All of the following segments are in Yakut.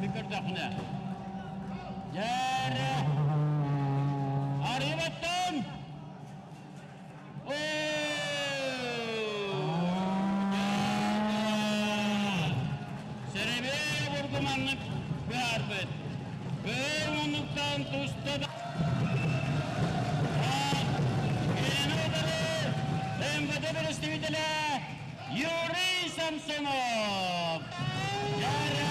Мин көрдөхпүнэ. Дьээрэ! Арыйбаттан! Сэрэбиэй обургу маннык быһаарбыт. Кыыл муннуктан туста да Кинини утары МВД представителэ Юрий Самсонов. Дьээрэ!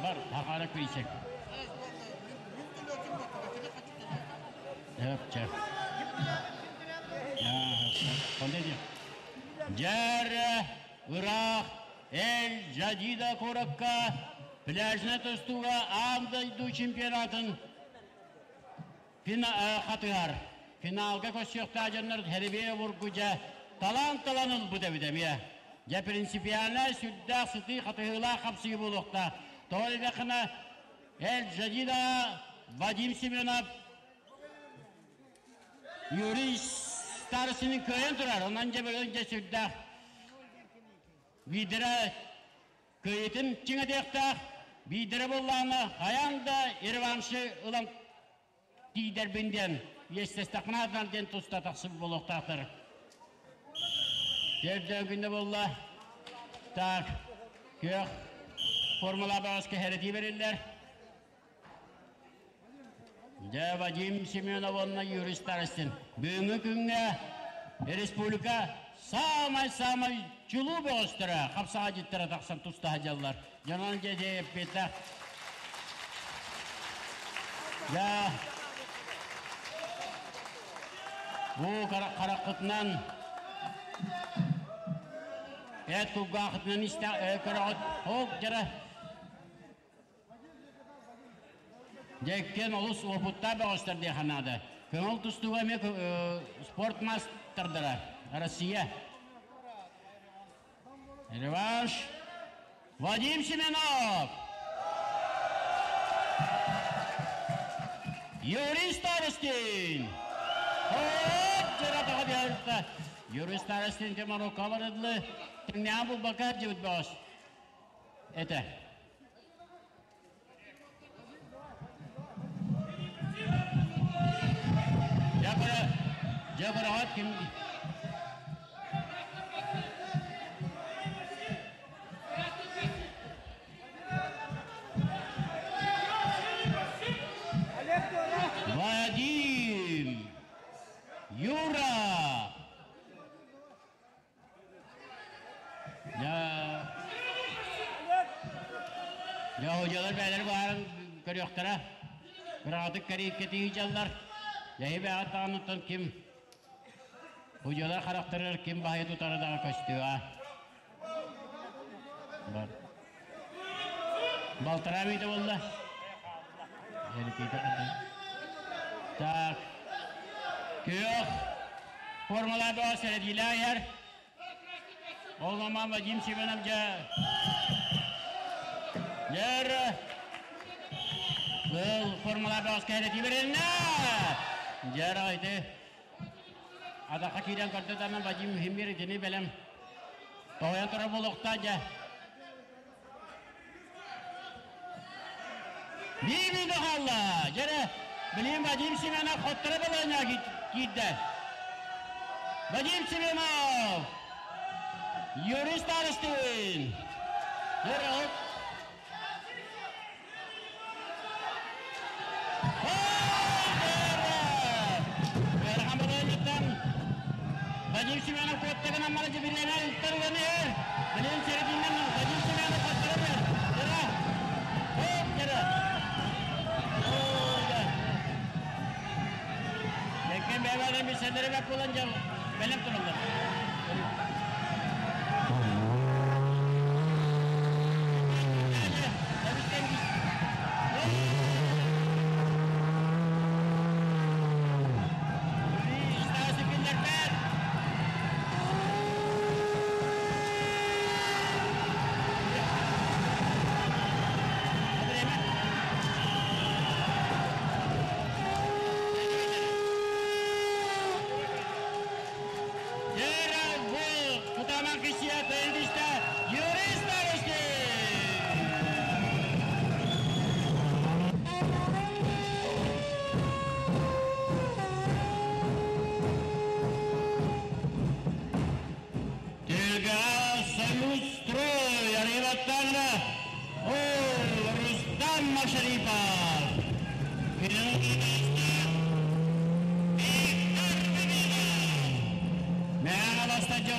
Бар, хахара күйсек. Өпче. Дьэр ыраах Эль Жадида куоракка пляжнай тустууга аан дойду чемпионатын хатыһар. Финалга көрсүөхтээх дьоннор Хэрибиэ обургу дьэ талаан-талан ылбыт эбит эмиэ. Дьэ принципиальнай сүрдээх сытыы хатыһыылаах хапсыы буолуохтаах. Тоҕо диэтэххинэ Эль Жадида Вадим Семенов Юрий Старостинын кыайан турар. Онон дьэ бүгүн дьэ сүрдээх биирдэрэ кыайыытын чиҥэтиэхтээх, биирдэрэ буоллаҕына хайаан да реваншы ылан тиийдэрбин диэн иэстэстэхпинэ атынан диэн туста тахсыбыт буолуохтаахтар. Төрдөө күннэ буолла. Так, күөх формула баҕаска хэрэтии бериллэр. Дьэ, Вадим Семенов уонна Юрий Старостин. Бүгүҥҥү күҥҥэ республика саамай-саамай чулуу бөҕөстөрө, хапсаҕайдьыттара тахсан туста сылдьаллар. Дьонон дьэ дьэ эппиэттээх. Дьэ, бу хараххытынан эт кулгаахытынан истэ көрөҕүт. Ол дьара Дьэккэн олус уопуттаах бөҕөстөр диэххэ наада. Көҥүл тустууга эмиэ спорт маастардара Россия. Реванш Вадим Семенов! Юрий Старостин! Юрий Старостин Тиморука барыдлы. Тэҥнээн булбакка дьыбыт бөҕөс. Этэ. Дьэ быраҕат ким Вадим! Юра! Дьэ, дьэ, бээлэри баарын көрүөхтэрэ. Кыраҕатык кэрииккэтии дьаллар. Дьэһи бэҕэ даҕаныттан ким Удьалар харахтарыгар ким баһыйа тутара даҕа көстүө. Бар. Балтараа мүнүүтэ буолла. Так. Күөх формалаах бөҕө сэрэтиилээх иһэр. Ол мамам Вадим Семенов дьэ Дьэр Кыл формалаах бөҕөс кэһэрэтии берилинэ. Дьэр ити Адаха киирэн көрдө даҕаны Вадим Химир итини бэлэм тоһуйан турар буолуохтаах дьэ. Биир хаалла. Дьэрэ, билигин Вадим Семенов хотторо балаһыанньаҕа киирдэ. Вадим Семенов! Юрий Старостин! Дьэрэ, оп. Вадим Семенов куоттагынан малыжы бириэмэ ыттарылан иһэр. Билигин серединнен Вадим Семенов куоттаран иһэр. Дьара! Хоп, дьара! Леккен бэйбэден билсэллэри бэк булан дьэ бэлэм тураллар.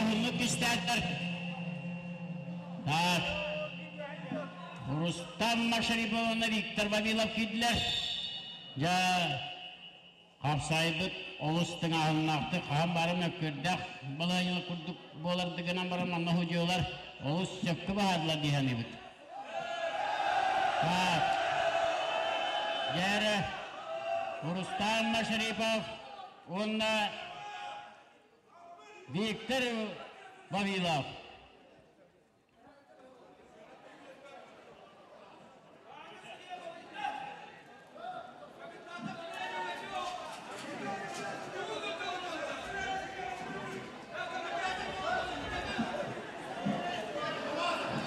уһуннук кистээтэр. Так. Рустам Машариповна Виктор Вавилов киирдилэр. Дьэ, хапсайбыт олус тыҥааһыннаахтык хаһан бары мөккүөрдээх балаһыанньалар курдук буоларды гынан баран манна судьуйалар олус сөпкө баһаардылар дии саныыбыт. Так. Дьэ Рустам Машарипов уонна Виктор Вавилов.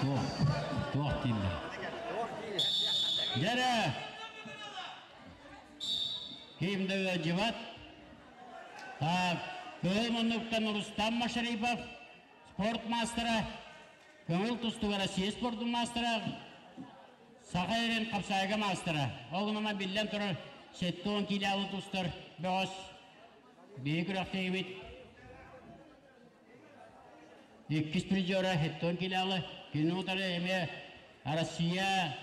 Туох, туох дииллэр? Дьэрэ! Ким да ыалдьыбат. Так, кыһыл муннуктан Рустам Машарипов, спорт маастара, көҥүл тустууга Россия спордун маастара, Саха эрин хапсаайга маастара. Ол гынан биллэн турар, 70 киилэҕи тустар бөҕөс биһи күрэхтэһиибит иккис призера 70 киилэҕи кини утары эмиэ Россия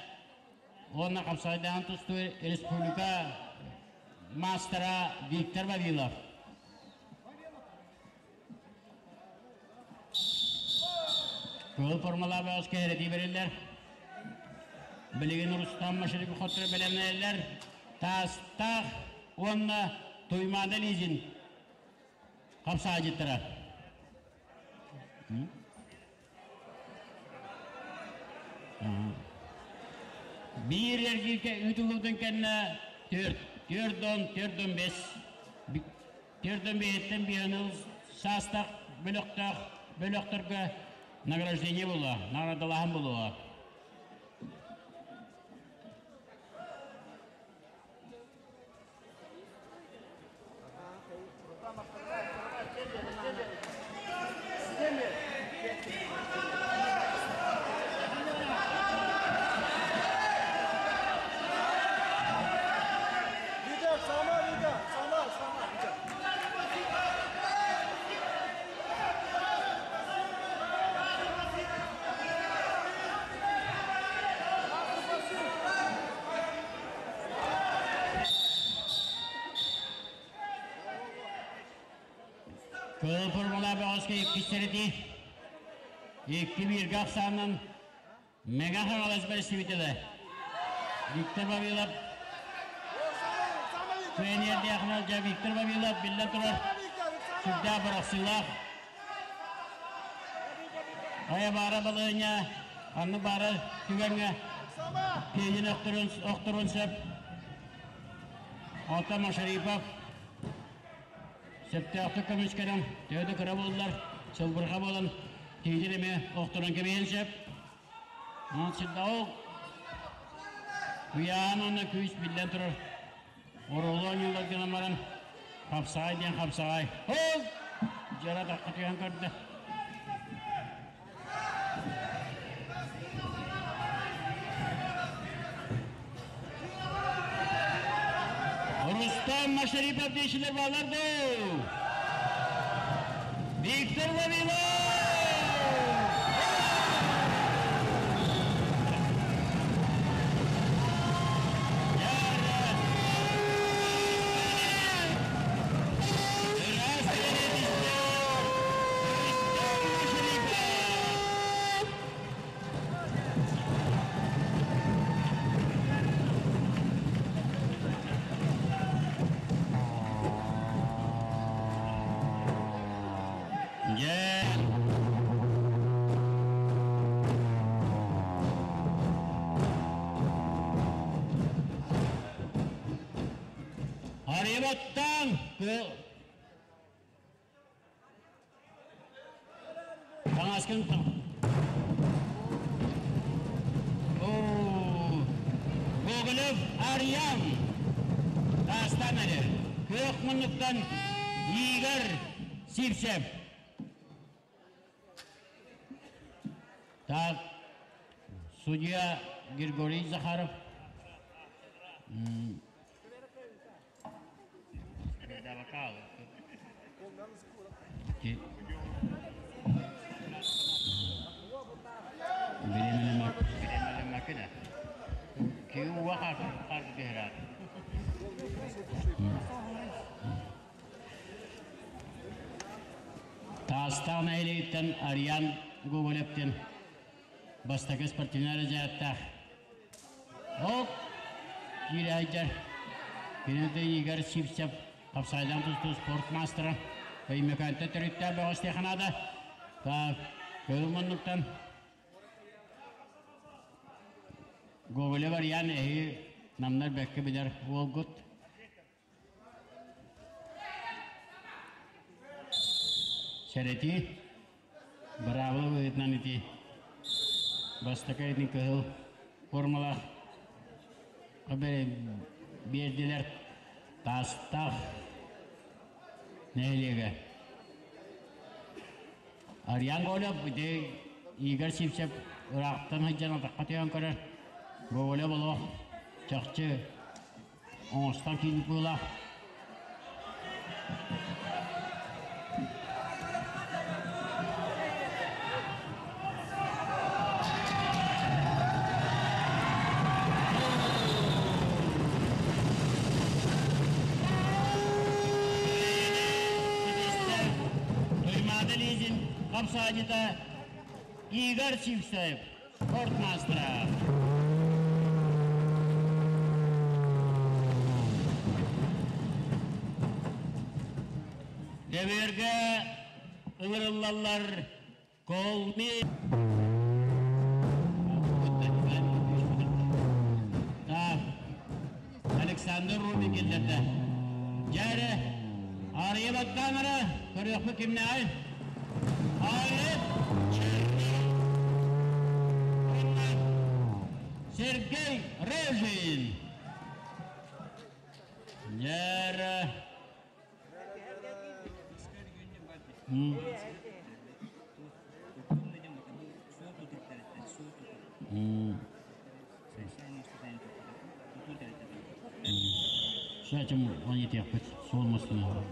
уонна хапсаайдаан тустуу республика маастара Виктор Вавилов. Кыһыл формалаах бөҕөскө эрэтии бэриллэр. Билигин Рустам Машарипов хотторо бэлэмнэнэллэр. Таастаах уонна Туймаада Лизин хапсаадьыттара. Биир эргииргэ ыытыллыбытын кэннэ төрт, төрт он, 4 15, 4 15-тэн биһаныл саастаах бөлөхтөөх бөлөхтөргө награждение буолуо, наҕараадалааһын буолуо. Кыыл формула бөҕөскө иккистерити икки бииргэ ахсаанынан Мэҥэ Хаҥалас бэрэстэбиитэлэ Виктор Вавилов тренердээх дьэ Виктор Вавилов биллэн турар сүрдээх бырахсыылаах хайа баара балыанньа ханнык баара түгэҥҥэ киһини охторуон сөп. Оттон Машарипов сөптөөхтүк көмүскэнэн, төһө да кыра буоллар, сылбырҕа буолан, тиийдин эмиэ охторон кэбиһиэн сөп. Онон сирдэҕ Куйаан уонна күүс биллэн турар. Оруолу оонньуулар гынан баран, хапсаҕай диэн хапсаҕай. Ол! Дьара тахха түһэн көрдө. Рустам Машарипов диэчилэр баалар дуу? Виктор Вавилов! Дьэ, Арыйбаттан Таҥаскын Гоголев Арьян Таастан эрэр. Күөх муннуктан Игорь Сивцев. Так, судья Григорий Захаров. Көрбөккүн ээ. Киһи ууга хаарты түһэрээр. Таастаах нэһилиэгиттэн Ариан Гоголевтин бастакы спортивнай разрядтаах. Ол киирээйдэр кинилэртэн Игорь Сивцев хапсаайдаан тустуу спорт маастара Өймөкөөнтөн төрүттээх бөҕөс наада. Так, көҥүл муннуктан Гоголев Ариан эһи намнар бэккэ билэр уолгут. Сэрэтии, быраабыла быһыытынан ити бастакы итин кыһыл формалаах биэрдилэр Таастаах нэһилиэгэ. Ариан Гоголев ити Игорь Сивцев ыраахтан сылдьан атахха түһэн көрөр. Гоголев олох чахчы Оҥостон киирбит быылаах. Туймаада Лизин хапсаадьыта Игорь Сивцев Спортмастера. Көбүөргэ ыҥырыллаллар Колми Так, Александр Рубин киллэрдэ. Дьэ арыйа баттаан эрэ, көрүөхпүт кимнээҕий? Олег Сергей Рожин. Дьэ Шатим он суол мостуна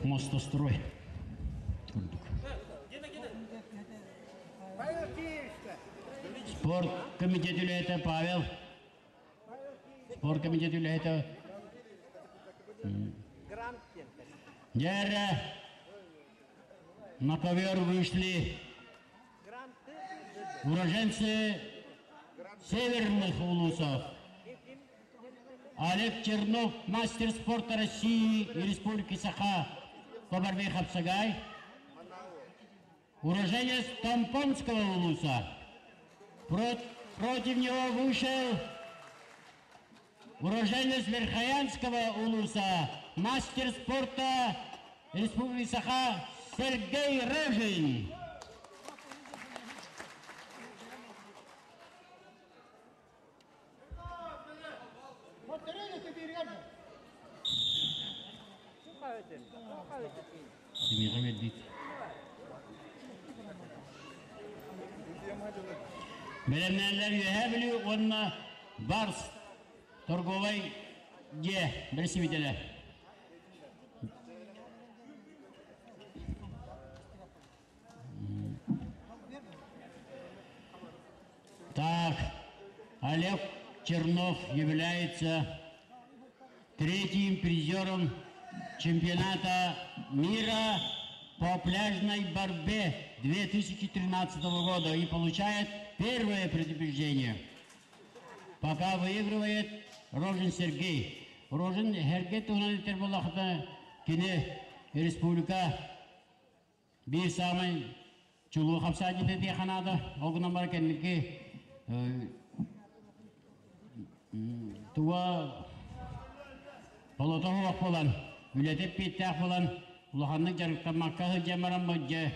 Мостострой курдук. Спорт комитет үлэһитэ Павел. Спорт комитет үлэһитэ Дьэ, на ковер вышли уроженцы северных улусов. Олег Чернов, мастер спорта России и Республики Саха по борьбе хапсагай. Уроженец Томпонского улуса. Против него вышел уроженец Верхоянского улуса, мастер спорта Республики Саха Сергей Рыжин. Кимиэхэ биэрдит? Бэлэмнээллэр Үөһээ Бүлүү уонна Барс торговай дьиэ бэрэстэбиитэлэ. Так, Олег Чернов является третьим призером чемпионата мира по пляжной борьбе 2013 года и получает первое предупреждение. Пока выигрывает Рожин Сергей. Рожин Херге туһунан этэр буоллахха кини республика Биир саамай чулуу хапсаадьыта диэххэ наада. Ол гынан баран кэнники туга солото суох буолан, үлэтэ эппиэттээх буолан, улаханнык дьарыктаммакка сылдьан баран дьэ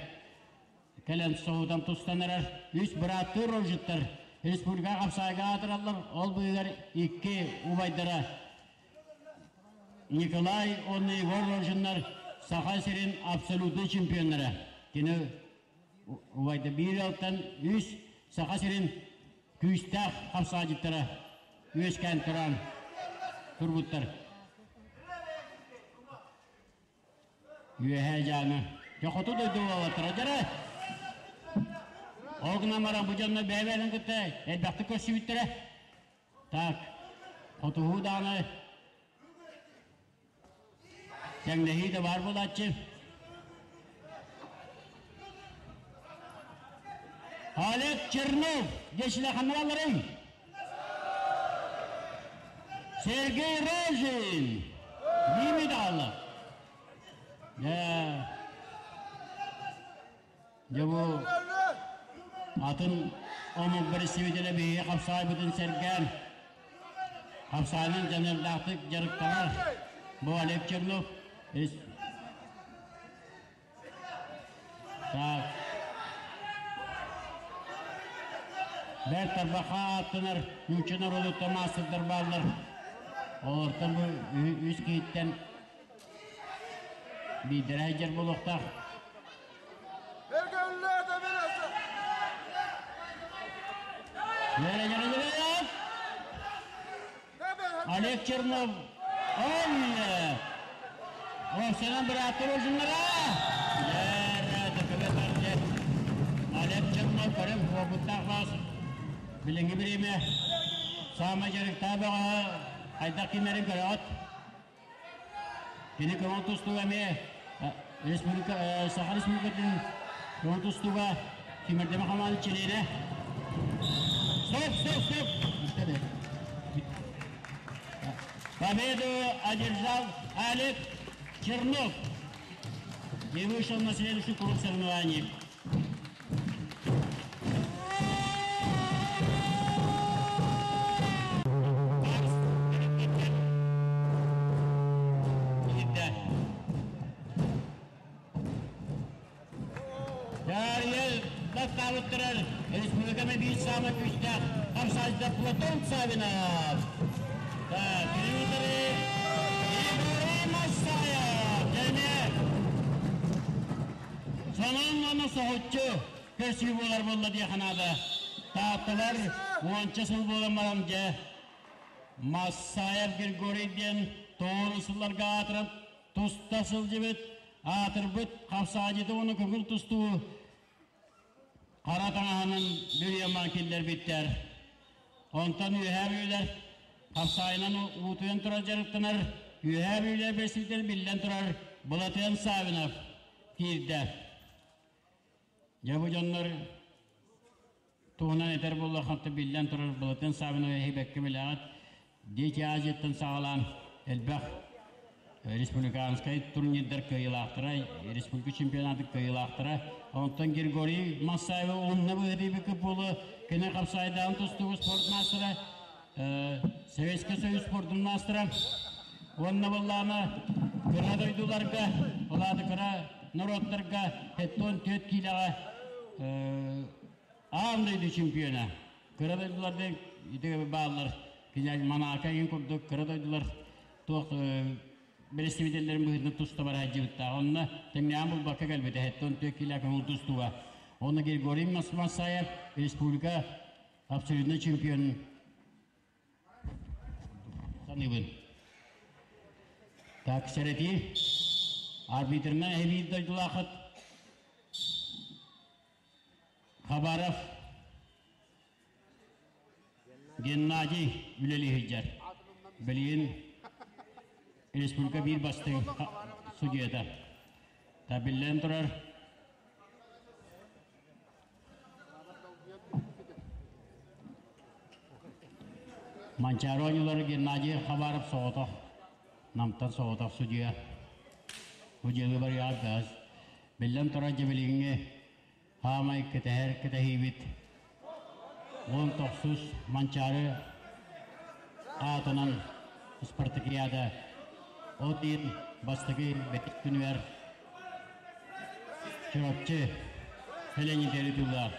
кэлэн соһутан тустан эрэр үс бырааттыы рожиттар республика хапсаайга аатыраллар. Ол быыһыгар икки убайдара Николай уонна Егор Рожиннар Саха сирин абсолютнай чемпионнара. Кини убайда биир ыалтан үс Саха сирин күүстээх хапсаадьыттара үөскээн туран турбуттар. Үөһээ Дьааҥы. Дьэ хоту дойду уолаттара дьэрэ. Ол гынан баран бу дьоннор бэйэ-бэйэлэрин кытта элбэхтик көрсүбүттэрэ. Так, хотуһуу даҕаны тэҥнэһии да баар буолааччы. Олег Чернов, дьэчилэ ханна балларый? Сергей Рожин, Ними даалла. Дьэ, дьэ бу атын омук бэрэстэбиитэлэ биһиги хапсаайбытын сэргээн, хапсаайынан дьаныардаахтык дьарыктанар. Бу Олег Чернов Так. Бэрт тарбахха ааттанар нуучча норуотуттан маастардар бааллар. Олортон бу үс киһиттэн биирдэрэ сылдьар буолуохтаах. Олег Чернов он Овсянан бырааттар ужиннара Олег Чернов көрөм уопуттаах баас билиҥҥи бириэмэ саамай дьарыктаах бөҕө хайдах кимнэрин көрөҕүт. Кини көҥүл тустууга эмиэ республика Саха Республикатын көҥүл тустууга Тимирдеме хамааны чилиэнэ. Стоп, стоп, стоп! Победу одержал Олег Чернов и вышел на следующий круг соревнований. Бастаабыттарар республиканы биир саамай күүстээх хамсааччыта Платон Савинов. Кини Ибрагим Асаев. Және Сонун уонна соһуччу көрсүү буолар буолла дии ханаада. Таатталар уонча сыл буолан баран дьэ Массаев Григорий диэн тоҕус сылларга аатыран туста сылдьыбыт, аатырбыт хапсаадьыты уонна көҥүл тустуу хара таҥаһынан бүрүйэмаан киллэрбиттэр. Онтон үөһээ бүлүүлэр хапсаайынан уутуйан турар дьарыктанар, үөһээ бүлүүлэр бэсийтэр биллэн турар Былатыан Савинов киирдэ. Дьэ бу дьоннор туһунан этэр буоллахха биллэн турар Былатыан Савинов эһи бэккэ билэҕит. Дети Азияттан саҕалаан элбэх республиканскай турнирдар кыайыылаахтара, республика чемпионатын кыайыылаахтара. Онтон Григорий Массаева уонна быһыытыйбыкы буолу кини хапсаайдаан тустуугу спорт маастара, Советский Союз спордун маастара. Уонна буоллаана кыра дойдуларга, ол кыра норуоттарга 74 киилэҕэ аан дойду чемпиона. Кыра дойдуларда ити бааллар князь Монако игин курдук кыра дойдулар туох бэрэстэбиитэллэрин быһыытынан туста бара сылдьыбыттаах. Онно тэҥнээн булбакка кэлбитэ 74 киилэ көҥүл тустууга. Онно Григорий Масаев республика абсолютно чемпион саныыбын. Так, сэрэтии. Арбитрынан эһи дойдулаахыт Хабаров Геннадий үлэлии сылдьар. Билигин республика биир бастыҥ судьуйата. Та биллэн турар Манчаары оонньуулары Геннадий Хабаров соҕотох, Намтан соҕотох судьуйа. Бу дьыала барыаҕар газ. Биллэн турар дьэ билиҥҥи Хаамай кэтэһэр кэтэһиибит 19 Манчаары аатынан спартакиада от ыйын бастакы бэт күнүгэр Чурапчы Һэлэньитэри тыллаах.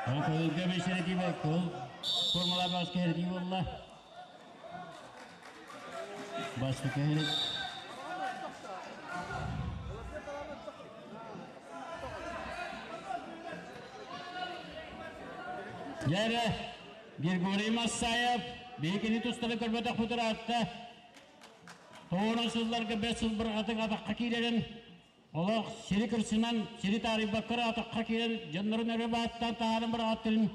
Кыһылга бэсэрэтиибэ кыһыл формалаах баска эрэтии буолла. Бастакы Дьэ Григорий Массаев биһигини тустары көрбөтөхпүт ыраатта. Тоҕус сылларга бэс сыл бырҕатык атахха киирэрин. Олох сири кырсынан, сири таарыйбакка атахха киирэн дьоннорун өрө бааттаан таһааран быраҕаттарын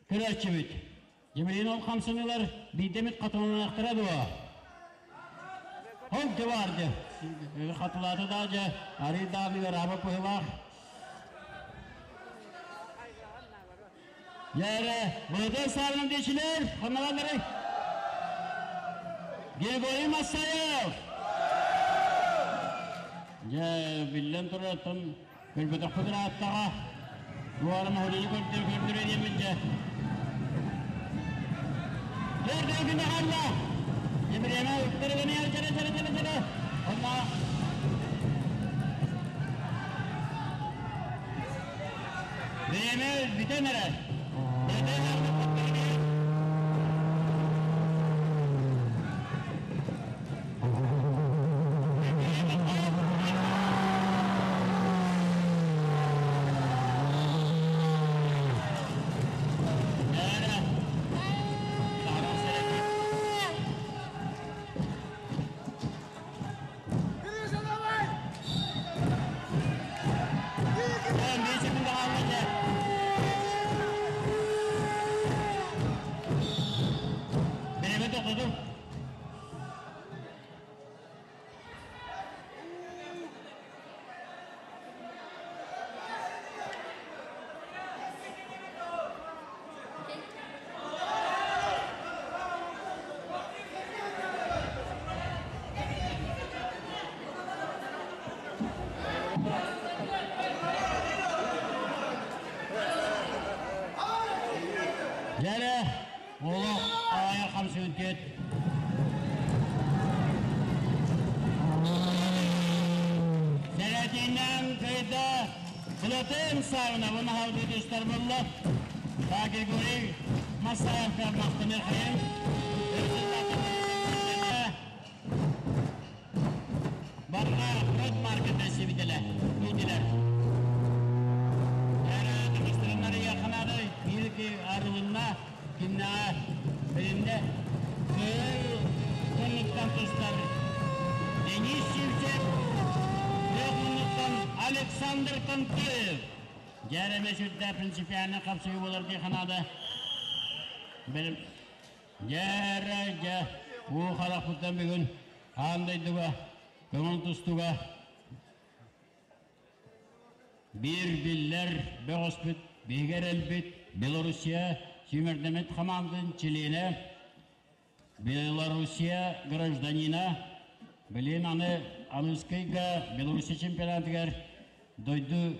көрөөччүбүт. Дьэ ол хамсаныылар биирдэ эмит хатыланыахтара дуо? Ол дьэ баар дьэ. Хатылаата да дьэ арый даҕаны ыараабат быһыылаах. Дьэ эрэ, Былытын саарынан диэчилэр, ханналалларый? Григорий Массаев! Дьэ, биллэн турар, оттон көрбөтөхпүт ырааттаҕа. Туорам оһолуну көрдөр көрдөрө диэммит дьэ. Төрдө күнэ хаалла. Дьэ, бириэмэ үктэригэн чэрэ чэрэ чэрэ чэрэ. Онно Бириэмэ бүтэн эрэр. Бириэмэ тохтоту. Дьэрэ, олох аайа хамсыыр Сэрэтинэн кыйда Былатын саҕана бу наһалбыт устар буолла. Та Григорий Масаевка махтанар хайын. Барҕа Род маркета сибитэлэ иитилэр. Тахыстырыннары Канада биирки арылынна киннэҕэ билиннэ. Кыыл муннуктан тустар Денис Сивцев, күөх муннуктан Александр Контоев. Дьээрэмэ сүрдээх принципиально хапсыы буолар дии Канада. Дьээрэ дьэ уу харахпыттан бүгүн аан дойдуга көҥүл тустууга биир биллэр бөҕөспүт, биһиги эрэлбит Белоруссия сүүмэрдэммит хамаандатын чилиэнэ, Белоруссия гражданина, билин аны Аныскыйга Белоруссия чемпионатыгар дойду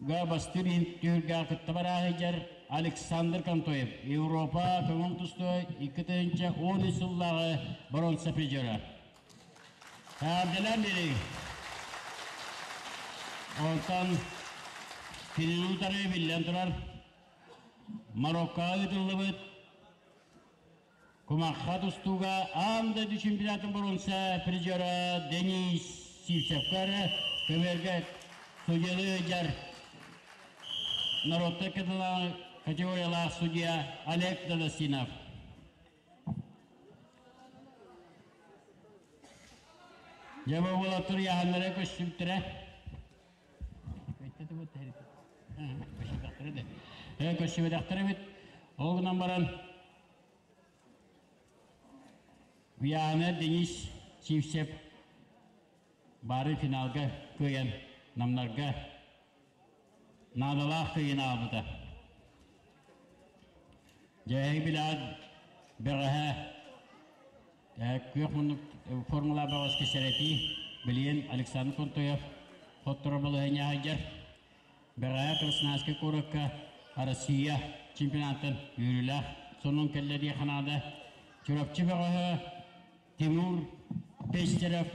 Га бастыыр иһин түһүлгэҕэ кытта барааһыйдьар Александр Контоев, Европа көҥүл тустууга 2013 сыллааҕы боруонса призера. Эҕэрдэлээн биэрии. Онтон кинини утары биллэн турар Мароккоҕа ыытыллыбыт Кумахха тустууга аан дойду чемпионатын боруонса призера Денис Сивцевка эрэ көбүөргэ судьялыы ыдьар народнай категориялаах судья Олег Доносинов. Дьэ бу уолаттар ыйааһыннара көстүбүттэрэ. Көстүбэтэхтэрэ эбит. Ол гынан баран Уйаана Денис Сивцев бары финалга кыайан намнарга наадалаах кыайын аҕалбыта. Дьэһиги билээт бэҕэһээ күөх муннук формула бөҕөскө сэрэтии билигин Александр Контоев хотторо балаһыанньа сылдьар. Бэҕэһээ Красноярскай куоракка Россия чемпионатын үөрүүлээх сонун кэллэ диэххэ наада. Чурапчы бөҕөһө Тимур Пестеров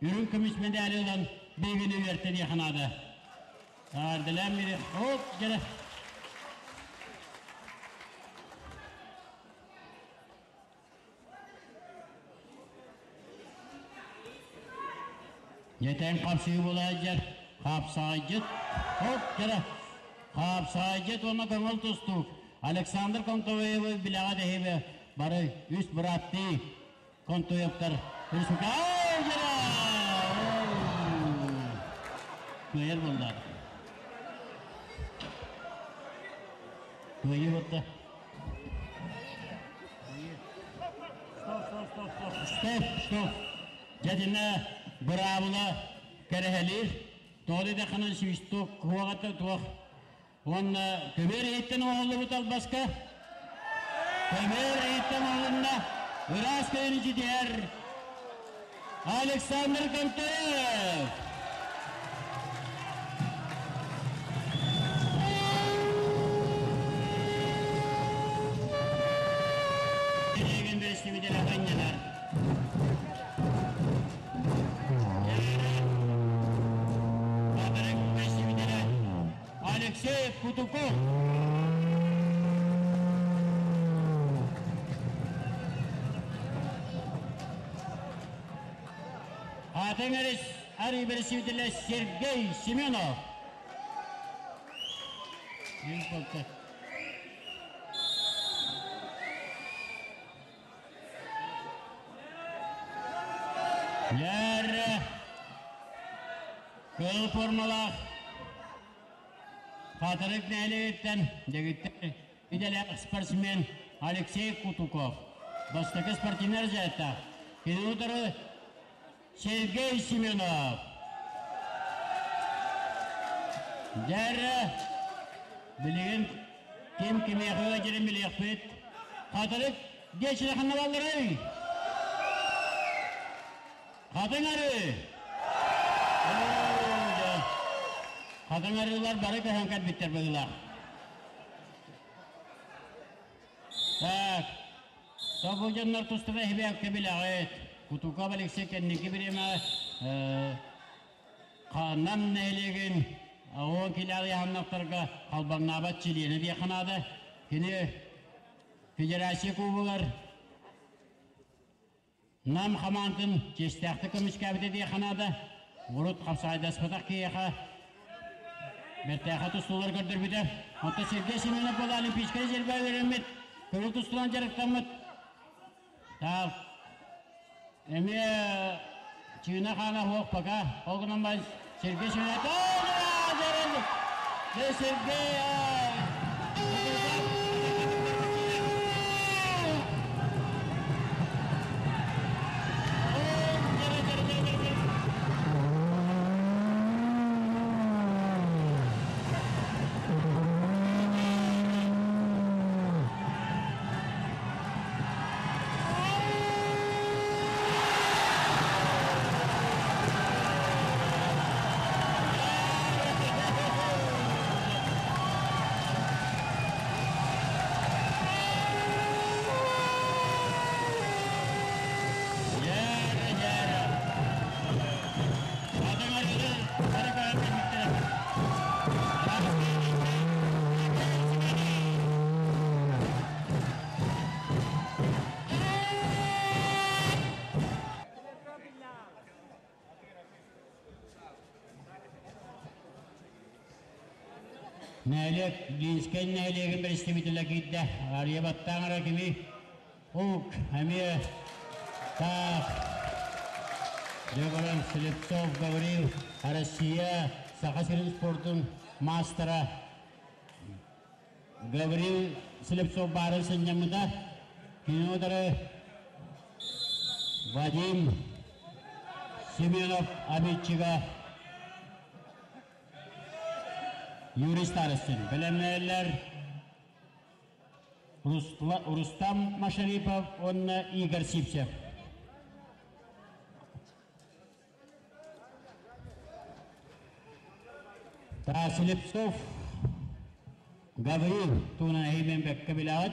үрүҥ көмүс медали ылан биһигини үөртэ диэххэ наада. Эҕэрдэлээн бири оп дьэрэ. Дьэтэн хапсыы булаайдьар, хапсаайдьыт, хоп кэрэ, хапсаайдьыт уонна көҥүл тустуук Александр Контоевы билэҕэ дэһибэ бары үс быраттыы Контоевтар республика. Кыайар буоллаҕа. Кыайыы батта. Стоп, стоп. Дьэ быраабыла кэрэһэлиир. Тоҕо диэтэххинэ свисток куоҕата туох Уонна көбүөр иһиттэн оҥоһуллубут албаска көбүөр иһиттэн оҥоһулунна ыраас көйүнү ситиһэр Александр Контоев. Билигин бэстибитэлэ ханньанар. Алексей Кутуков. Атын арий представителя Сергей Семенов. Лэр кыл формалаах Хатырык нэһилиэгиттэн дэгиттэр идэлээх спортсмен Алексей Кутуков бастакы спортивнай разрядтаах. Кини утары Сергей Семенов. Дьэр билигин ким кимиэхэ ыалдьарын билиэхпит. Хатырык диэччилэ ханна балларый? Хатыҥ арыы! Хатыҥ арыылар бары көһөн кэлбиттэр быһыылаах. Так, тобу дьоннор тустара иһибээккэ билэҕит. Кутуков Алексей кэнники бириэмэ Нам нэһилиэгин оҕо килээх ыйаһыннахтарга халбаҥнаабат чилиэнэ диэххэ наада. Кини федерация кубогар Нам хамаандатын чиэстээхтик көмүскээбитэ диэххэ наада. Урут хапсаҕайдаспатах киһиэхэ бэртээхэй тустуулар көрдөрбүтэ. Оттон Сергей Семенов буола Олимпийскай резервэ үөрэммит, көҥүл тустуунан дьарыктаммыт. Так, эмиэ чыына хаана суох пока. Ол гынан баран Сергей Семенов Сергей Нэһилиэк Линскэй нэһилиэгин бэрэстэбиитэлэ киирдэ. Ария баттаан эрэ кими? Ук, эмиэ таах. Дьэ Слепцов Гаврил, Россия, Саха сирин спордун маастара Гаврил Слепцов баарын сынньаммыта. Кини утары Вадим Семенов обидчига Юрий Старостин. Бэлэмнээллэр Рустам Машарипов уонна Игорь Сивцев. Слепцов Гаврил туһунан эһимен бэккэ билэҕит.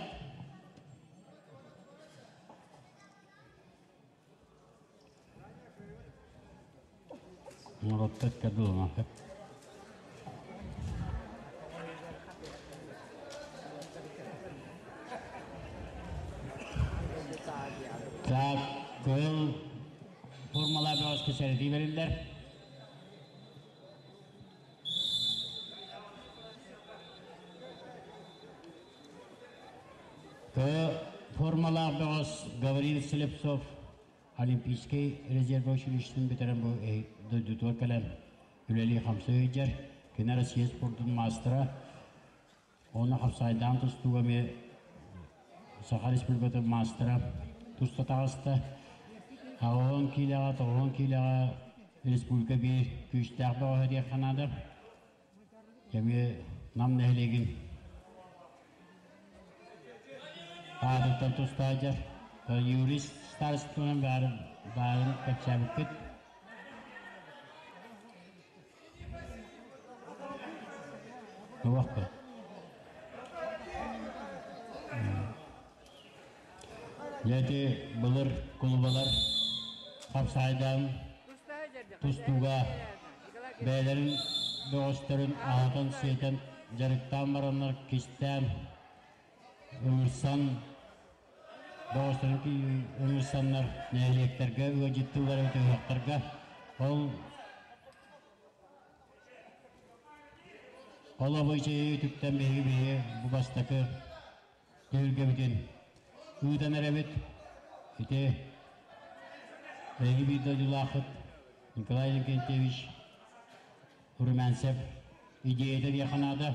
Норуоттар кадылымаха. Так, кыл формалар бөҕөскө сэрэтии бэриллэр. К формалаах бөҕөс Гаврил Слепцов Олимпийскай резервэ училищетын бүтэрэн бу дойдутугар кэлэн. үлэлии-хамсыы сылдьар. Кини Россия спордун маастара. Уонна хапсаайдаан тустууга эмиэ Саха Республикатын маастара туста таҕыста. 80 киилэҕэ, 90 киилэҕэ республика биир күүстээх бөҕөһө диэххэ наада. Эмиэ Нам нэһилиэгин аатыттан тустааччар юрист старостатынан баарын кэпсээбиккит. Туох Дьэ ити былыр кулубалар хапсаайдаан тустууга бэйэлэрин бөҕөстөрүн аһатан-сиэтэн дьарыктаан бараннар кистээн ыҥырсан бөҕөстөрүн ыҥырсаннар нэһилиэктэргэ ыалдьыттыыллар эбит ыһыахтарга ол Ол обычайы үтүктэн биһиги биһиги бу бастакы түһүлгэбитин ыытан эрэбит. Ити эһиги биир дойдулааххыт Николай Иннокентьевич Румянцев идеята диэххэ наада.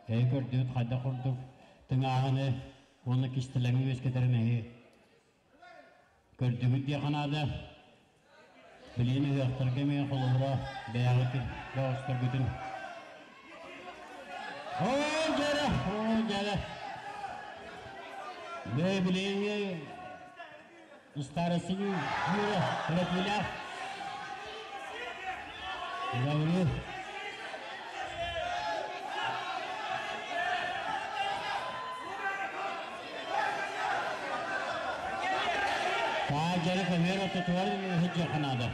Эһи көрдүгүт хайдах курдук тыҥааһыны уонна кистэлэҥи үөскэтэрин эһи Көрдүгүт диэххэ наада. Билигин ыһыахтарга эмиэ холобура бэйэҕитин бөҕөстөргүтүн. Оо, дьэрэ, оо, дьэрэ. Бээ билигин старостин Юра Рапилях Гаврил Таажары көмөр ортотугар сылдьыахха наада.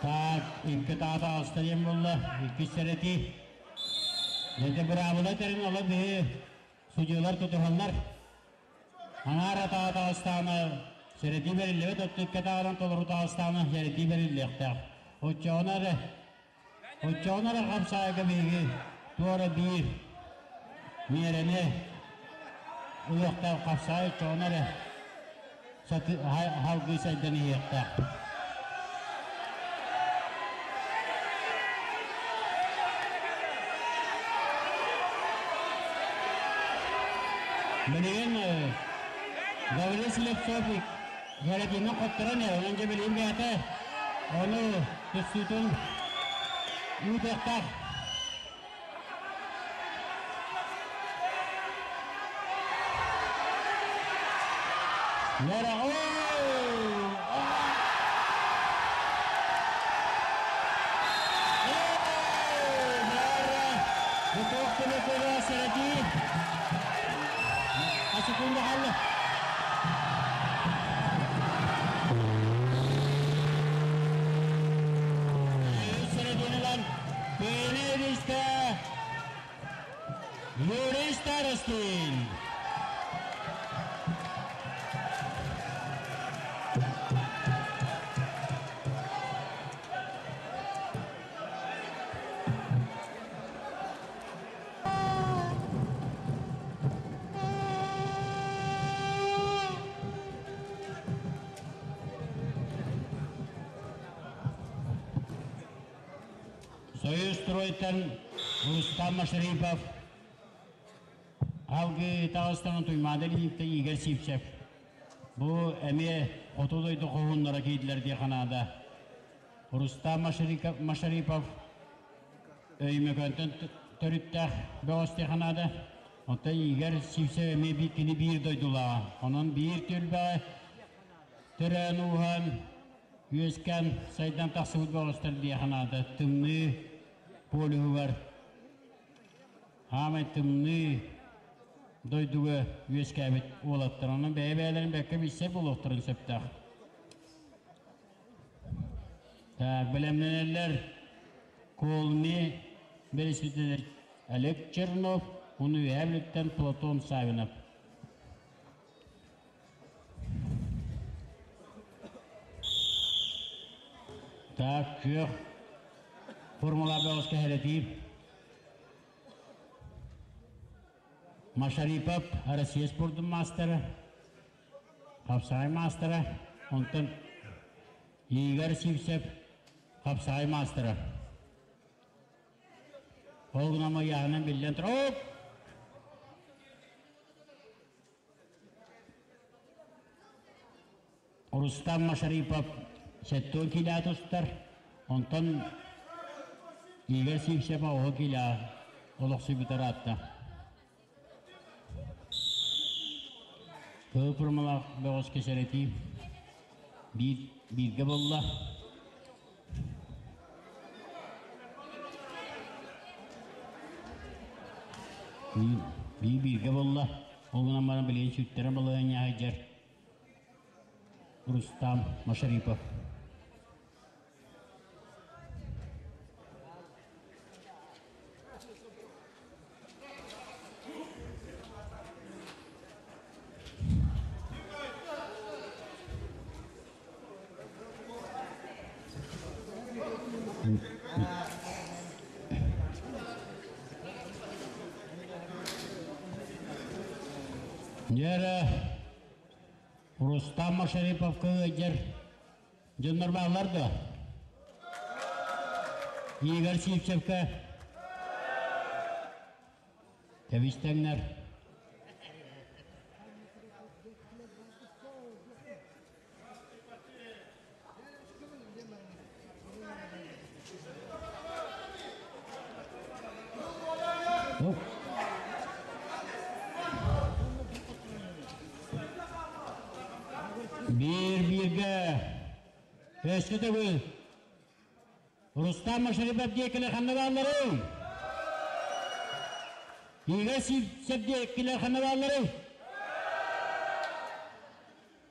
Так, икки таата аҕыста диэн буолла, иккис сэрэтии. Дьэ, быраабыла тэрин ола биһи судьуйалар тутуһаллар. Аҥаар атаҕа таҕыстаҕына сэрэтии бэриллибэт, өттүккэ таҕынан толору таҕыстаҕына сэрэтии бэриллиэхтээх. Оччоҕуна эрэ, оччоҕуна эрэ хапсаайга биһиги туора биир миэрэни ылыахтаах хапсаай оччоҕуна эрэ салгыы сайдан иһиэхтээх. Билигин Гаврил Слепцов Гератина хотторон эрэр, онон дьэ билигин бэйэтэ ону тустуутун ыытыахтаах. Лера, Секунда хаалла. Кыайыыны Юрий Старостин. Союз стройтан Рустам Машарипов алгы таҕыстан Туймаада Линиптен Игорь Сивцев бу эмиэ хоту дойду хоһууннара киирдилэр диэххэ наада. Рустам Машарипов Өймөкөөнтөн төрүттээх бөҕөс диэххэ наада. Оттон Игорь Сивцев эмиэ кини биир дойдулааҕа. Онон биир түөлбэҕэ төрөөн-ууһаан Үөскээн сайдан тахсыбыт бөҕөстөр диэххэ наада. Тымныы полюһугар хаамай тымныы дойдуга үөскээбит уолаттар. Онон бэйэ-бэйэлэрин бэккэ билсэр буолуохтарын сөптөөх. Так, бэлэмнэнэллэр Колми бэрэсидьиэнэ Олег Чернов, уну Үөһээ Платон Савинов. Так, күөх формула бөҕөскө хэрэтиир. Машарипов Россия спордун маастара. Хапсаҕай маастара, онтон Игорь Сивцев хапсаҕай маастара. Ол гынан ыйааһынан биллэн турар. Рустам Машарипов 70 килэ тустар, онтон Игорь Сивцев 10 килэ олохсуйбута ыраатта. Кыһыл курмалаах бөҕөскө сэрэтии биир бииргэ буолла. Биир бииргэ буолла. Ол гынан баран билигин сүттэрэ балаһыанньа сылдьар Рустам Машарипов. Дьэ Рустам Машариповка ыалдьар Дьоннор бааллар дуо? Игорь Сивцевка Тэбистэҥнэр. Биир бииргэ өссө төгүл Рустам Машарипов диэкилэр ханна баалларый? Игорь Сивцев диэкилэр ханна баалларый?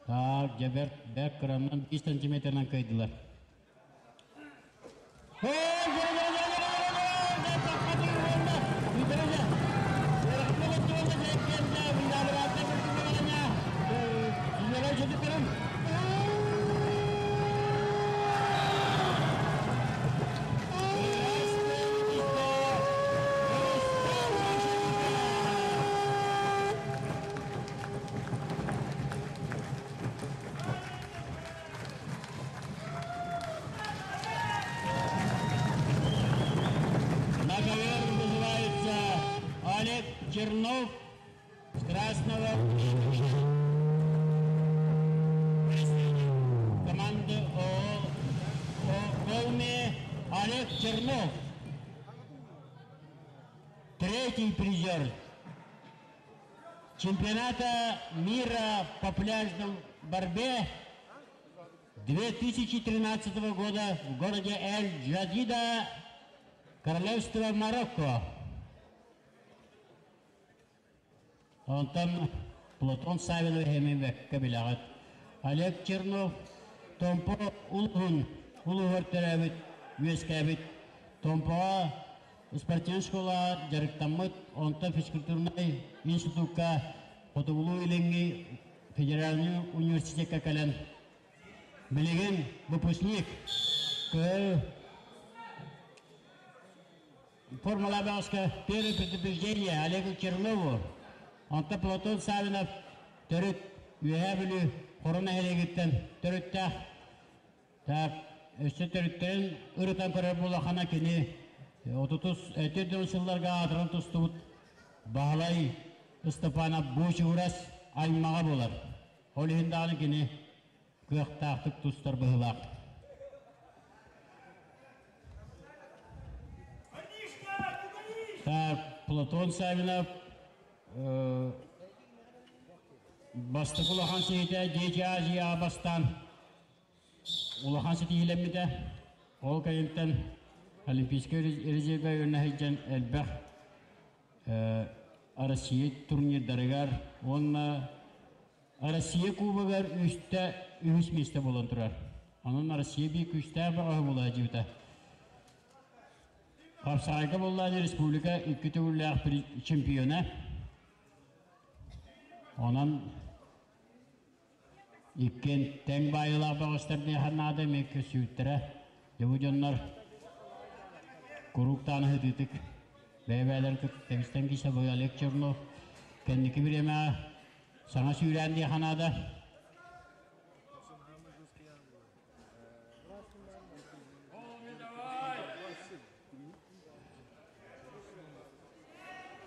Так, дьэ бэрт, бэрт кыранан 5 сантиметрынан кыайдылар. На ковер вызывается Олег Чернов с Красного команды ООО «Колме» Олег Чернов. Третий призер чемпионата мира по пляжной борьбе 2013 года в городе Эль-Джадида, Королевство Марокко. Онтон Платон Савинов Хеминбекке билэҕит. Олег Чернов Томпо улуһун улууһугар төрөөбүт, үөскээбит Томпоҕо спортивнай школаҕа дьарыктаммыт, онтон физкультурнай институкка Хотугулуу-Илиҥҥи федеральнай университекка кэлэн билигин выпускник кыһыл формалаабаҕаска первое предупреждение Олегу Чернову, онтон Платон Савинов төрүт Үөһээ Бүлүү Хоро нэһилиэгиттэн төрүттээх. Так, өссө төрүттэрин ырытан көрөр буоллаххына кини отутус 40 сылларга аатыран тустубут Баһылай Ыстапаанап Буучугурас аймаҕа буолар. Ол иһин даҕаны кини кыахтаахтык тустар быһыылаах. Так, Платон Савинов бастакы улахан сиһитэ Дети Азии бастаан улахан ситиһиилэммитэ. Ол кэнниттэн Олимпийскай резервэ үөрэнэ сылдьан элбэх Россия турнирдарыгар уонна Россия Кубогар үстэ үһүс миэстэ буолан турар. Онон Россия биир күүстээх бөҕөһө буола сылдьыбыта. Хапсаҕайга буоллаҕына республика икки төгүллээх чемпиона. Онон Иккиэн тэҥ баайыылаах бөҕөстөр диэххэ наада эмиэ көссүүттэрэ. Дьэ бу дьоннор куруук даҕаны сытыытык бэйэ-бэйэлэрин кытта тэбистэн киирсэ бу Олег Чернов кэнники бириэмэҕэ саҥа сүүрээн диэххэ наада.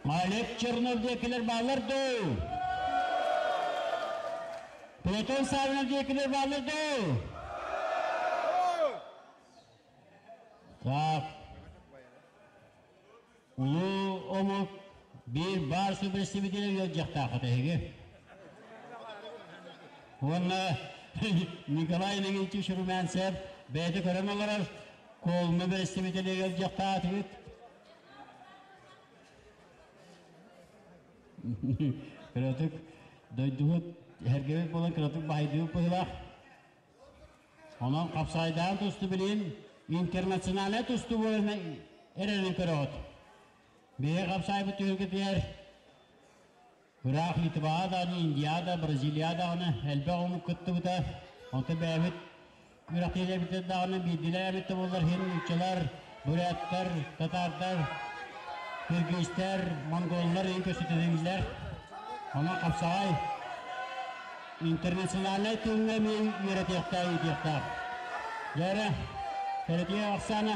Олег Чернов диэкилэр бааллар дуу? Платон Савинов диэкилэр бааллар дуу? Так. Улуу омук биир баар сүбэстибитинэн ыалдьыахтааххыт эһиги. Уонна Николай Ильич Румянцев бэйэтэ көрөн олорор, Колма бэрэстэбиитэлэ ыалдьыахтаатыгыт. Кыратык дойдубут эргэбит буолан кыратык баһайдыыбыт быһыылаах. Онон хапсаайдаан тусту билин интернациональнай тустуу буолан эрэрин көрөҕүт. Биһиги хапсаайбыт түһүлгэтигэр ыраах Литваҕа даҕаны, Индияҕа да, Бразилияҕа даҕаны элбэх омук кыттыбыта. Онтон бэйэбит күрэхтэһиилэрбитигэр даҕаны биирдиилэр эбит да буоллар иһин нууччалар, буряттар, татаардар, киргизтэр, монголлар иһин көстүтэлииллэр. Онон хапсаҕай интернациональнай тыыҥҥа эмиэ үөрэтиэхтээх, иитиэхтээх. Дьэ эрэ, Кэрэтиэ Оксана.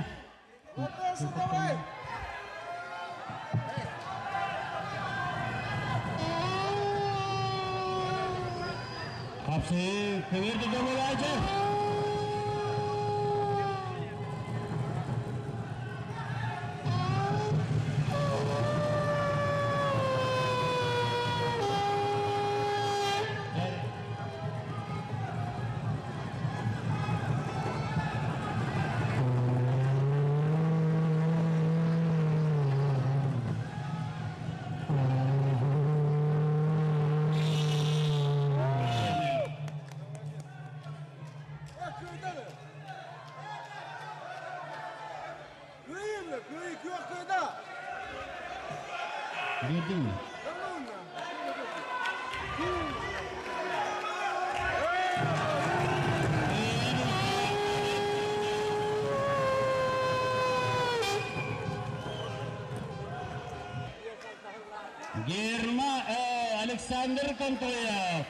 Хапсыы көбүөр да буолаачы. Биэрдиҥ mi? Герма Александр Контоев,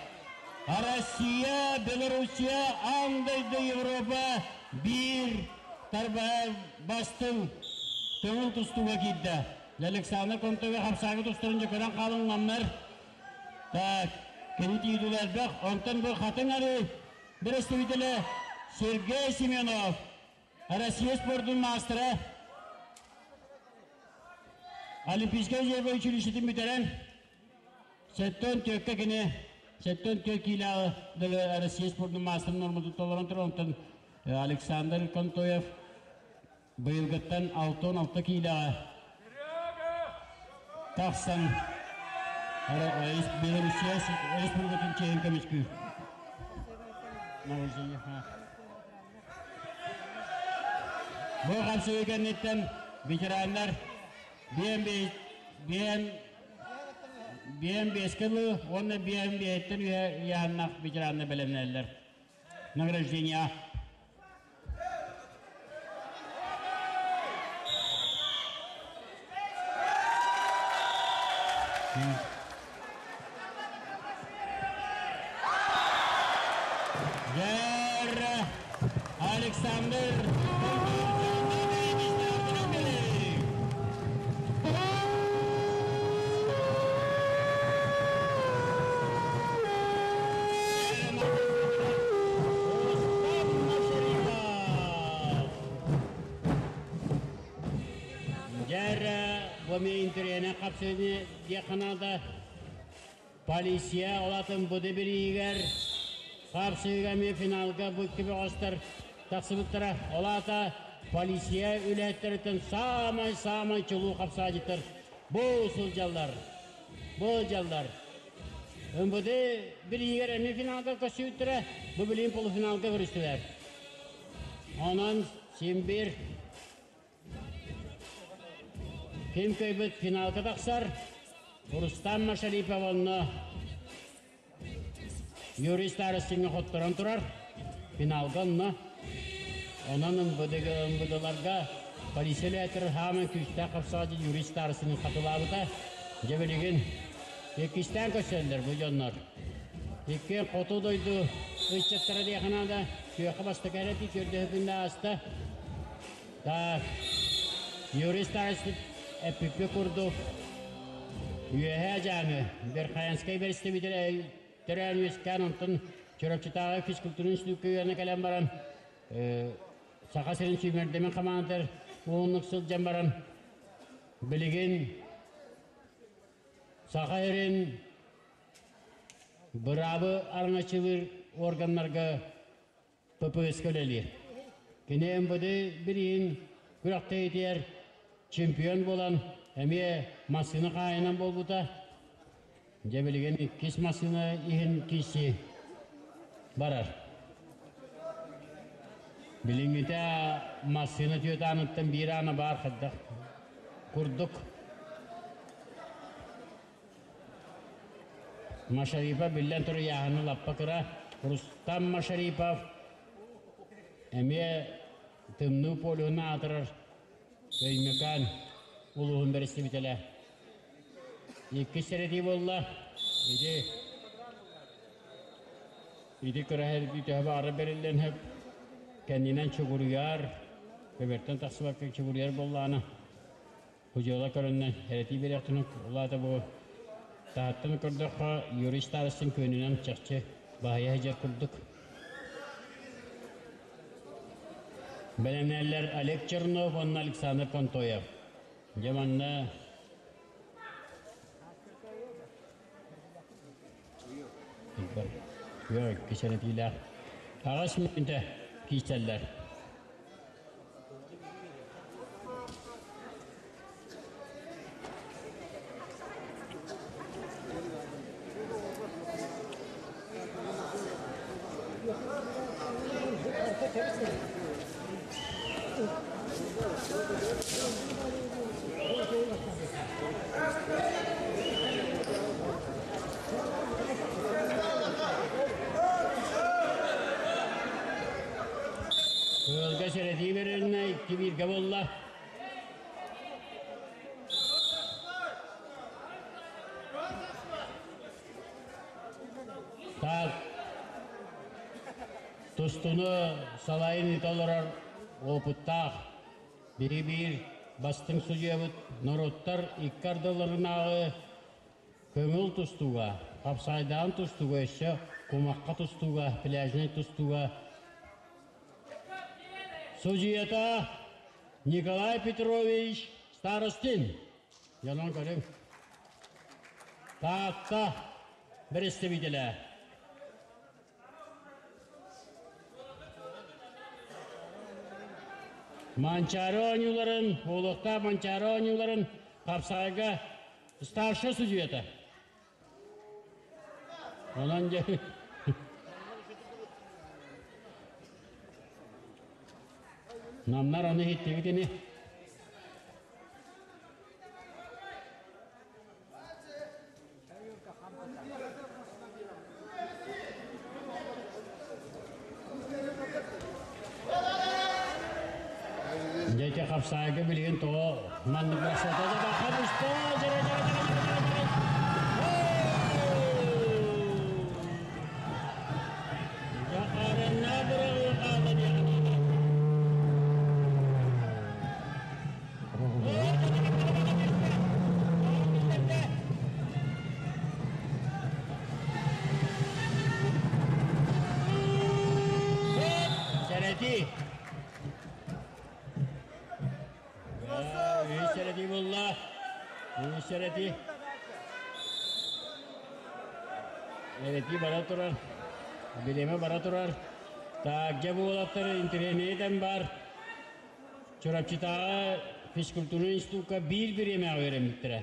Россия, Белоруссия, аан дойду Европа биир тарбаҕа бастыҥ көҥүл тустууга киирдэ. Александр Контоев хамсааҥҥы тустарын дьэ көрөн хаалыҥнаннар. Так, кини тиийдилэр элбэх. Онтон бу Хатыҥ Арыы представителэ Сергей Семенов, Россия спордун маастара, Олимпийскай резервэ училищетын бүтэрэн, сэттэн түөркэ кини 74 киилэҕэ дылы Россия спордун маастарын норматын толорон турар. Онтон Александр Контоев быйылгыттан 66 киилэҕэ тахсан Белоруссия Республикатын чиэһин көмүскүүр. Бу хамсыгы кэнниттэн ветераннар биэн биэскэ ылыы уонна биэн биэһиттэн ыйаһыннах ветераннар бэлэмнэнэллэр. Награждение. Дэр Александр Дьэр бу интриэне хапсыны диэхханаада полиция олатын бу бириигэр хапсыыга эмиэ финалга бу икки бөҕөстөр тахсыбыттара. Ол аата полиция үлэһиттэриттэн саамай-саамай чулуу хапсаадьыттар бу сылдьаллар. Бу сылдьаллар. МВД бириигэр эмиэ финалга көрсүбүттэрэ, бу билигин полуфиналга көрүстүлэр. Онон син биир ким кыайбыт финалга тахсар. Рустам Машарипов онно Юрий Старостиҥҥа хотторон турар. Финалга онно. Онон МВД-ларга полиция үлэһиттэрэ саамай күүстээх хапсаҕа Юрий Старостины хатылаабыта. Дьэ билигин иккистээн көрсөллөр бу дьоннор. Икки хоту дойду ыччаттара диэхэ наада. Күөххэ бастакы эрэ көрдөһүкүндэ ааста. Так, Юрий Старостин эппиппи курдук. Үөһээ Дьааҥы Верхоянскай бэрэстэбиитэлэ төрөөн үөскээн онтон Чурапчытааҕы физкультурнай институкка үөрэнэ кэлэн баран Саха сирин сүүмэрдэмин хамаандатыгар уһуннук сылдьан баран билигин Саха сирин быраабы араҥаччылыыр органнарга ППС-ка үлэлиир. Кини МВД бирииһин күрэхтэһиитигэр чемпион буолан эмиэ массыына хаайынан буолбута. Дьэ билигин иккис массыына иһин киирсии барар. Билиҥҥитэ массыына түөрт ааныттан биир аана баар хайдах курдук. Машарипов биллэн турар ыйааһыны лаппа кыра. Рустам Машарипов эмиэ тымныы полюһун аатырар Өймөкөөн улууһун бэрэстэбиитэлэ. Иккис сэрэтии буолла. Ити ити кыра төһө баҕарар бэриллэн сөп. Кэннинэн чугуруйар, көбөртөн тахсыбакка чугуруйар буоллаҕына Дьыала көрүннэ, эрэтии биэриэхтэрин улаата бу таһыттан көрдөххө Юрий Старостин күөнүнэн чахчы баһыйа сылдьар курдук. Бэлэмнээллэр Олег Чернов уонна Александр Контоев. Дьэ манна Кичэрэтиилээх. Аҕыс мүнүүтэ киирсэллэр. Ыалга сэрэтии бэрилиннэ, икки бииргэ буолла. Так, тустууну салайын ыыта олорор уопуттаах бири-биир бастыҥ судьуйабыт норуоттар икки ардыларынааҕы көҥүл тустууга, хапсаайдаан тустууга өссө кумахха тустууга, пляжнай тустууга судьуйата Николай Петрович Старостин. Дьонон көрүҥ. Таатта бэрэстэбиитэлэ. Манчаары оонньууларын, буолуохтаах Манчаары оонньууларын хапсаҕайга старшай судьуйата. Онон дьэ Намнар аны иһиттибит ини. Дьэ ити хапсаайга билигин тоҕо маннык барсата да хабыста дьэрэ дьэрэ дьэрэ дьэрэ дьэрэ Дьахарынна быраҕыы хаалла диэххэ Сэрэтии. Сэрэтии булла. Сэрэтии. Эрэтии бара турар. Билиэмэ бара турар. Так, дьэ буолаттар интэриэһинэй бар. Чурапчытааҕы физкультурнай институкка биир бириэмэҕэ үөрэммиттэрэ.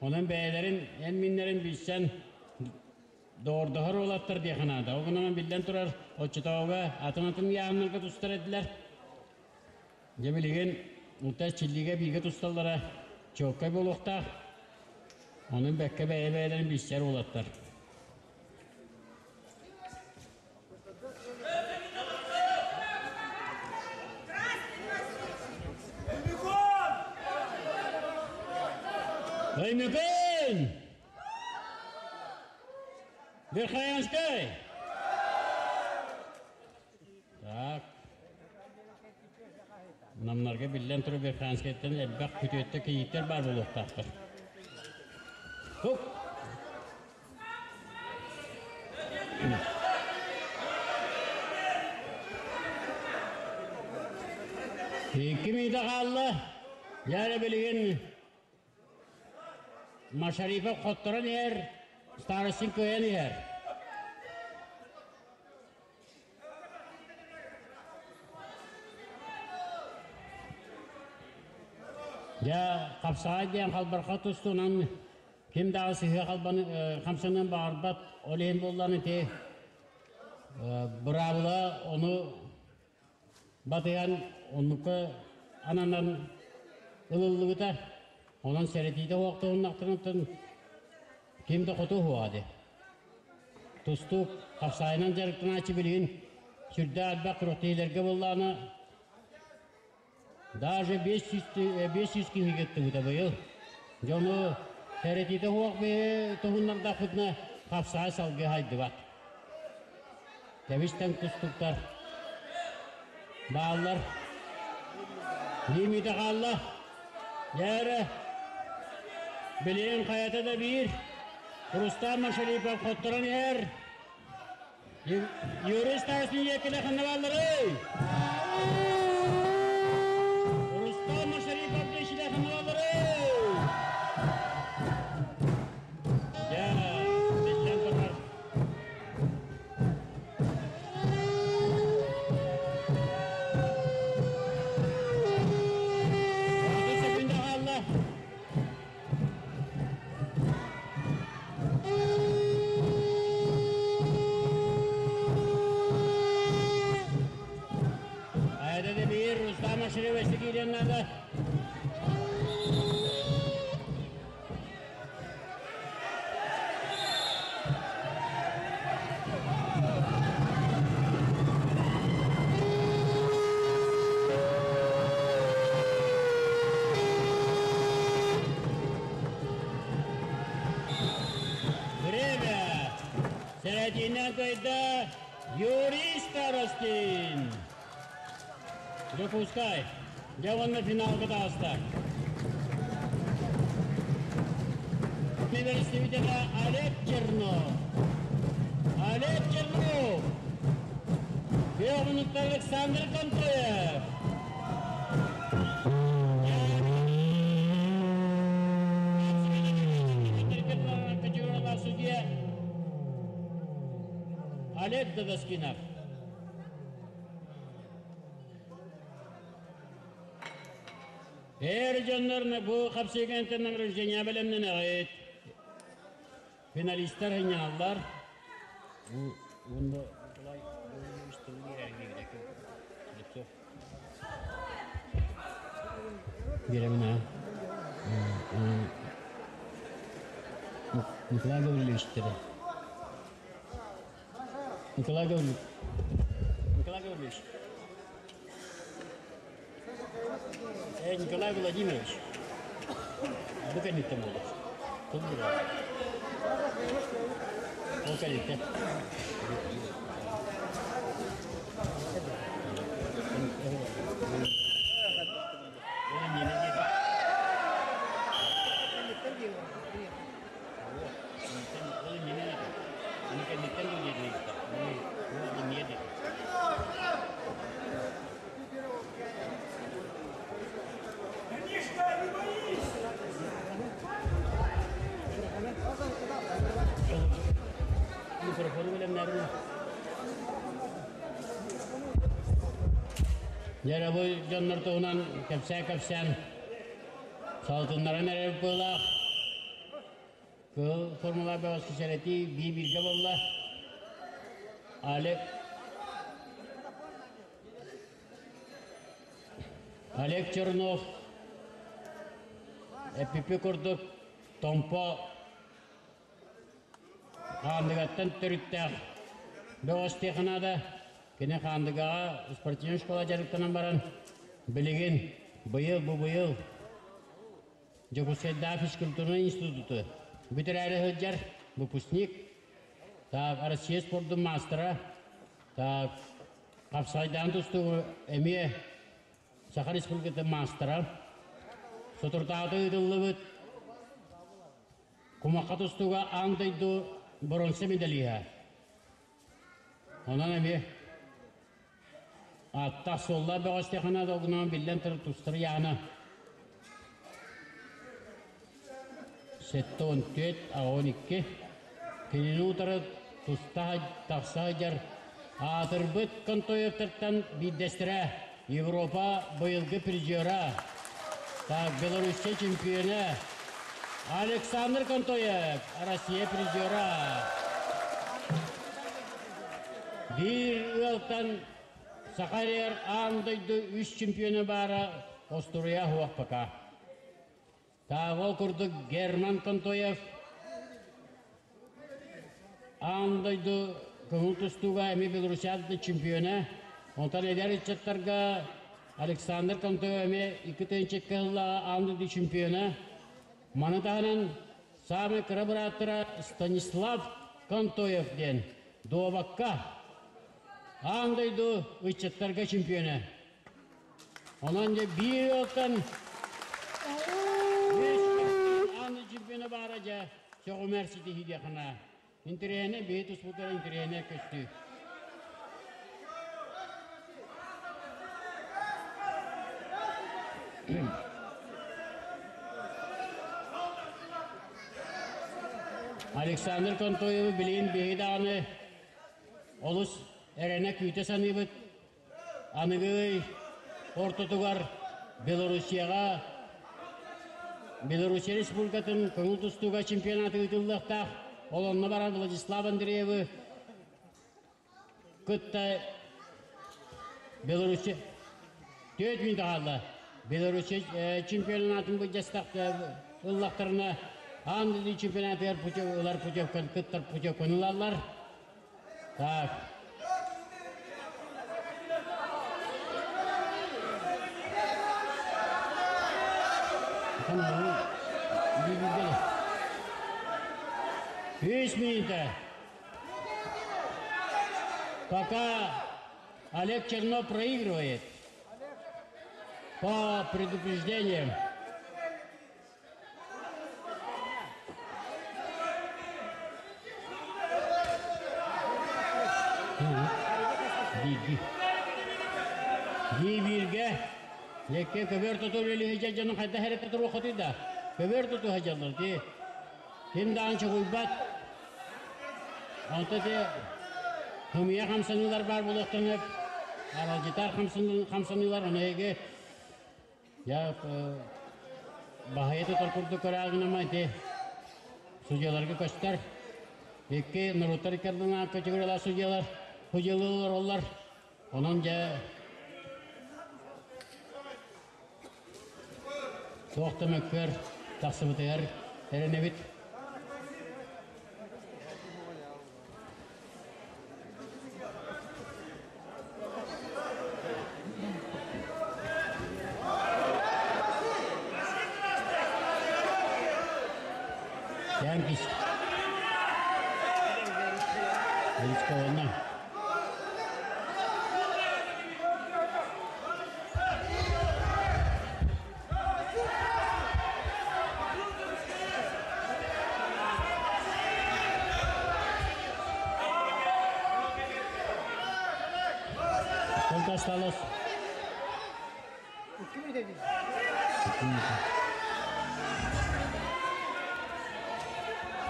Онон бэйэлэрин эн-миннэрин билсэн доҕордоһор уолаттар диэххэ наада. Ол гынан биллэн турар, оччотооҕуга атын-атын ыйааһыннарга тустар этилэр. Дьэ билигин Улта Чиллигэ бииргэ тусталлара чуолкай буолуохтаах. Онон бэккэ бэйэ-бэйэлэрин билсэр уолаттар. Өймөкөөн! Верхоянскай! Так. Намнарга биллэн турар Верхоянскайтан элбэх күтүөттэ кийииттэр баар буолуохтаахтар. Хук. Икки миитэ хаалла. Дьэ билигин Машарипов хотторон иһэр, Старостин кыайан иһэр. Дьэ, хапсаҕай диэн халбарха тустунан ким даҕаны сыһыа хамсаныан баҕарбат, ол иһин буоллан ити быраабыла ону батыһан оннукка ананан ылыллыбыта. Онон сэрэтиитэ суохтуһуннахтарыттан ким да хоту уһуоҕа дии. Тустуук хапсаайынан дьарыктанааччы билигин сүрдээх элбэх күрэхтэһиилэргэ буоллаҕына даже 500 киһи кыттыбыта быйыл. Дьону сэрэтиитэ суох биһи туһуннардахпытына хапсаай салгыы хайдыбат. Тэбис-тэҥ тустууктар бааллар. Лимиитэ хаалла. Дьэ билигин хайата да биир. Рустам Машарипов хотторон иһэр. Юрий Стасин еккеле ханна баалларый? Рустам Машарипов ишиле ханна баалларый? Дьэ, биллэн турар. Отут секунда хаалла. Айда да биир Рустам Аширевич киириэн наада. Время! Середина кайда Юрий Старостин. Дьокуускай. Дьэ уонна финалга таҕыста. Бэрэстэбиитэлэ Олег Чернов. Олег Чернов. Күөх Александр Контоев. Судья Олег Дадаскинов. Эр дьоннор бу хапсыыга награждение бэлэмнэнэҕит. Финалистар сынньаналлар. Биэрэбин Николай Гаврильевич Николай Гаврильевич. Николай Гаврильевич. Э, Николай Владимирович. Бу кэнниттэн буолар. Тыл бирэр. Ол кэнниттэн. Дьэ бу дьоннор туһунан кэпсээ-кэпсээн салтыннаран эрэр быылаах Кыһыл формула бөҕөскө сэрэтии бии-бииргэ буолла. Олег Олег Чернов эппиппи курдук Томпо Хаандыгаттан төрүттээх бөҕөс Тихонада кини Хаандыгаҕа спортивнай школа дьарыктанан баран билигин быйыл бу быйыл Дьокуускайдааҕы физкультурнай институту бүтэрээри сылдьар выпускник, так Россия спордун маастара, так хапсайдаан тустуу эмиэ Саха Республикатын маастара. Соторутааҕыта ыытыллыбыт. Кумахха тустууга аан дойду боруонса медалиһа. Онон эмиэ ааттаах суоллаах бөҕөстөхүнэ долгунан биллэн турар тустар яана 74 12 кинини утары туста тахса сылдьар аатырбыт Контоевтартан биирдэстэрэ Европа быйылгы призера, так, Белоруссия чемпиона Александр Контоев, Россия призера. Биир ыалтан Саха эрэр аан дойду үс чемпиона баара остуруйа хуохпака. Таах курдук Герман Контоев аан дойду көҥүл тустууга эмиэ Белоруссия чемпиона. Онтон эдэр ыччаттарга Александр Контоев эмиэ 2 тыһыынча сыллааҕы аан дойду чемпиона. Маны таһынан саамай кыра бырааттара Станислав Контоев диэн дуобакка аан дойду ыччаттарга чемпиона. Онон дьэ биир ыалтан үс аан чемпиона баара дьэ сөҕүмэр ситиһии диэххэ Интэриэһинэй биһи туспутугар интэриэһинэй көстүү. Александр Контоевы билигин биһиги даҕаны олус эрэнэ күүтэ саныыбыт. Аныгы ортотугар Белоруссияҕа Белоруссия Республикатын көҥүл тустууга чемпионаты ыытыллыахтаах. Ол онно баран Владислав Андреевы кытта Белоруссия 4 минут хаалла. Белоруссия чемпионатын былдьастах ыллахтарына аан дойду чемпионатыгар ылар путевканы кыттар путевканы ылаллар. Так. Үс минута. Пока Олег Чернов проигрывает по предупреждениям. Дии бииргэ көбөр туту үлэлиһи дьонун хайда хэрэтэ туруоххутуй да көбөр туту сылдьаллар ди ким даҕаны чугуйбат онто ти хымыйа хамсаныылар баар буолуохтарын аралдьытар хамсаныылар ону эһиги Я баһыйа тутар курдук көрөөгүнэм ити судьяларга көстөр. Икки норуоттар иккардынан категориялаах судьялар судьялыылар оллар. Онон дьэ туох да мөккүөр тахсыбытыгар эрэнэбит. Янкис. Рискованно. Сколько осталось?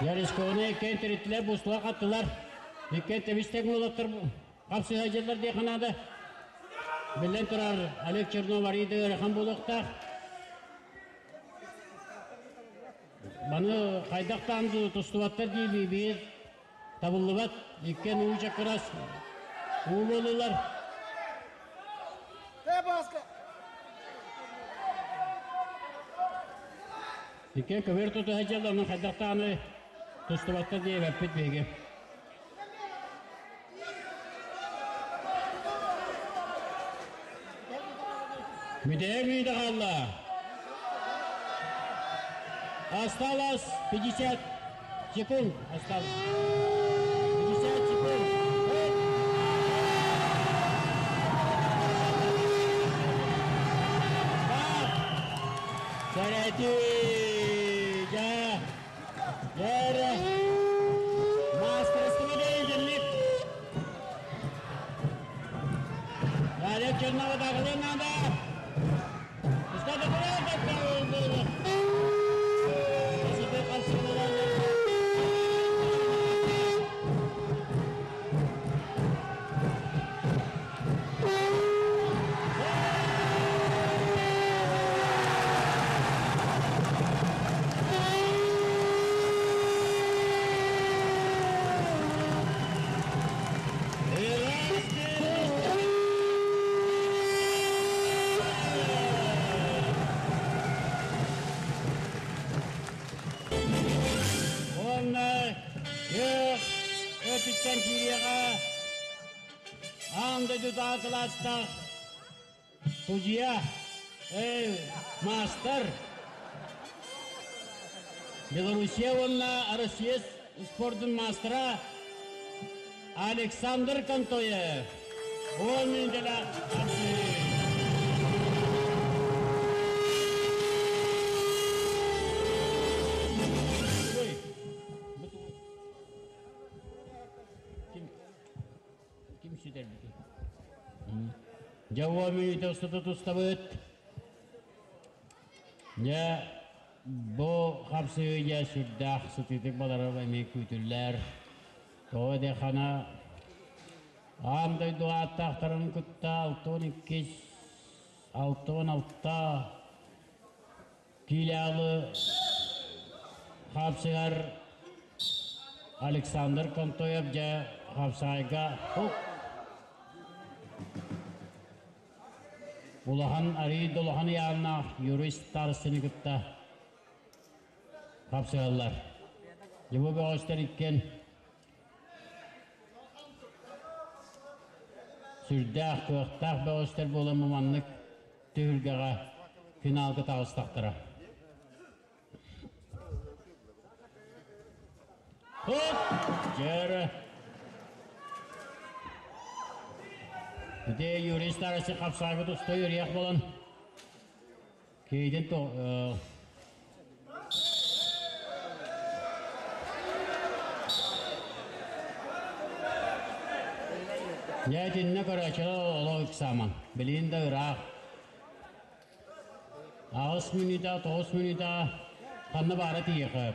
Ярискованный иккен тириттилер, бустуга каттылар. Иккен тебистек уолаттар хапсыһа дьыллар диэхэ наада. Биллэн турар, Олег Чернов арыйда ыарахан буолуохтаах. Маны хайдахтаан тустубаттар дии биир табыллыбат. Иккен уу чакырас уу буолулар. Иккен көбөр тутуһа дьыл, аны хайдахтааны тустубаттар диэбэппит биһиги. Мүтэйэ мүйтэ хаалла. Осталось 50 секунд. Осталось. 50 секунд. Сэрэтии! Дьэ, маастарыстыба дэйдинник. Далее Чернова даҕылы надо. Уонна өтүттэн киириэҕэ аан дойдутааҕы кылаастаах судьуйа, маастар Белоруссия уонна Россия спордун маастара Александр Контоев. 10 мүнүүтэлээх хапсыһыы. Ким Ким сүтэрбитий? Дьэ, уон мүнүүтэ устата тустабыт. Дьэ, бу хапсыһыы дьэ сүрдээх сытыытык баларар эмиэ күүтүллэр. Тоҕо диэххэ аан дойду ааттаахтарын кытта 62 66 киилэҕи хапсыһар Александр Контоев дьэ хапсаайга улахан арыый да улахан ыйааннаах юрист старостаны кытта хапсыһаллар. Дьэ бу бөҕөстөр иккиэн сүрдээх кыахтаах бөҕөстөр буолан маннык түһүлгэҕэ финалга таҕыстахтара. Хоп! Дьөрө! Ити Юрий Старости хапсаайбыт уста үөрүйэх буолан Кейден Дьэ итиннэ көрөөччүлэр олох ыксаамаҥ. Билигин да ыраах. 8 мүнүүтэ, 9 мүнүүтэ ханна баара тиийиэхэ.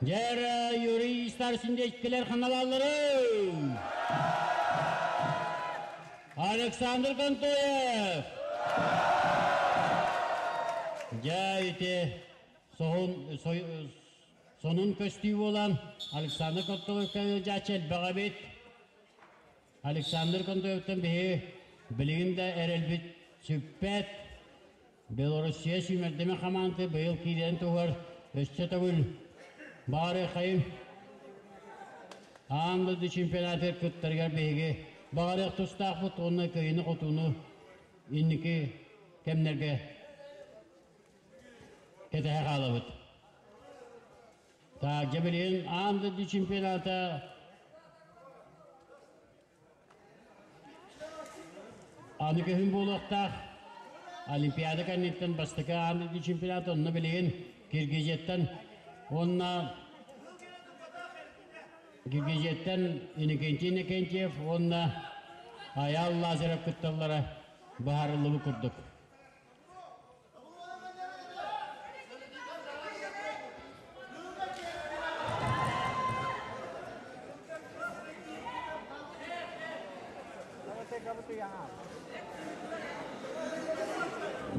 Дьэ эрэ, Юрий Старшин иккилэр ханна баалларый? Александр Контоев! Дьэ ити соһун, сонун көстүү буолан Александр Контоевка ыалдьааччы элбэх эбит. Александр Контоевтан биһи билигин да эрэлбит сүппэт. Белоруссия сүүмэрдэмэ хамаанда быйыл киирэн туһугар өссө төгүл баҕарыаххайын аан дойду чемпионатыгар кыттарыгар биһиги баҕарыах тустаахпыт уонна кыайыыны-хотууну инники кэмнэргэ кэтэһэ хаалабыт. Так, дьэ билигин аан дойду чемпионата Аны күһүн буолуохтаах Олимпиада кэнниттэн бастакы аан дойду чемпионата онно билигин Киргизияттан уонна Киргизияттан Иннокентий Иннокентьев уонна Айаал Лазарев кытталлара быһаарыллыбыт курдук.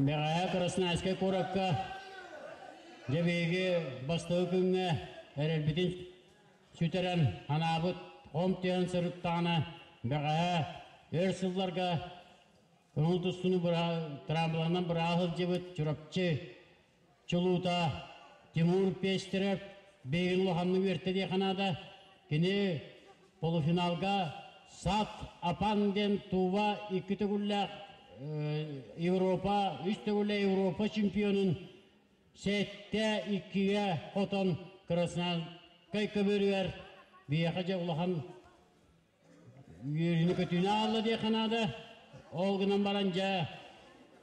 Бэҕэһээ Красноярскай куоракка дьэ биһиги бастакы күҥҥэ эрэлбитин сүтэрэн анаабыт хом түһэн сырыттаҕына бэҕэһээ өр сылларга Көҥүл тустууну трампланан бырааһа сылдьыбыт Чурапчы чулуута Тимур Пестерев биһигин улаханнык үөртэ диэххэ наада. Кини полуфиналга Сат Апан диэн Тува икки төгүллээх Европа, үс төгүллээх Европа чемпионун 7-2-гэ хотон Красноярскай көбүөрүгэр биһиэхэ дьэ улахан Үөрүүнү-көтүүнү аалла диэххэ наада. Ол гынан баран дьэ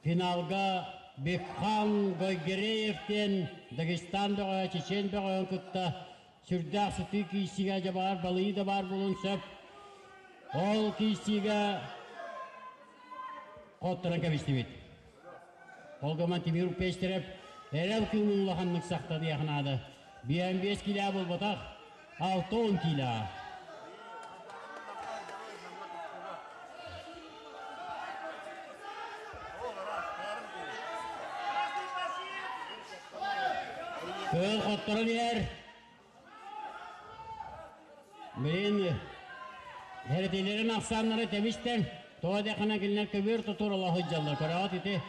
финалга Бекхан Гойгереев диэн Дагестан бөҕө, Чечен бөҕөһүн кытта сүрдээх сытыы киирсиигэ дьэ баар балыйыы да баар буолуон сөп. Ол киирсиигэ хотторон кэбистибит. Ол гынан Тимур Пестерев эрэл кыымын улаханнык сахта диэх наада. 55 килэ буолбатах, 60 килэ. Кыыл хотторон иһэр. Билин Эрэтилэрин ахсааннара тэбистэн, тоҕо диэххинэ кинилэр көбүөр тутуур олоһу дьаллар. Көрөҕүт ити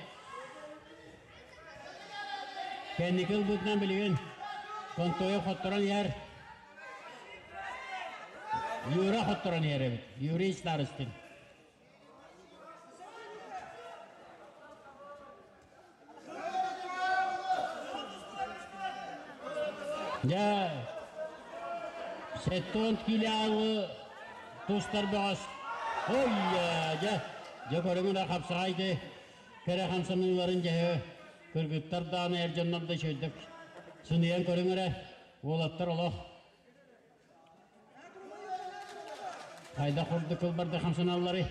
кэнники ылбытынан билигин Контоев хотторон иһэр. Юра хотторон иһэр эбит. Юрий Старостин. Дьэ, 70 килоҕы тустар бөҕөс. Ой, дьэ, дьэ көрүҥүнэ хапсаҕай ити кэрэ хамсаныыларын дьэһэ кыргыттар даҕаны эр дьоннор да үчүгэйдик сыныйан көрүҥ эрэ. Уолаттар олох хайдах курдук кылбарда хамсаналларый?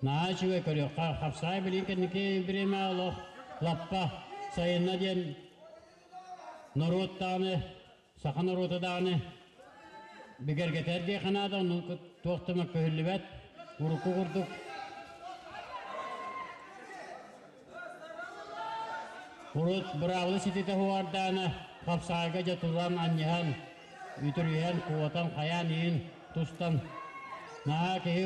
Наһаа үчүгэй көрүөххэ, хапсаҕай билигин кэнники бириэмэ олох лаппа сайынна диэн норуот даҕаны, саха норуота даҕаны бигэргэтэр диэххэ наада, ону туох да мөккүһүллүбэт, урукку курдук урут быраабыла сититэ уһаардаана хапсаҕайга дьэ туран анньыһан, үтүрүйэн, куотан, хайаан иһин тустан наһаа киһи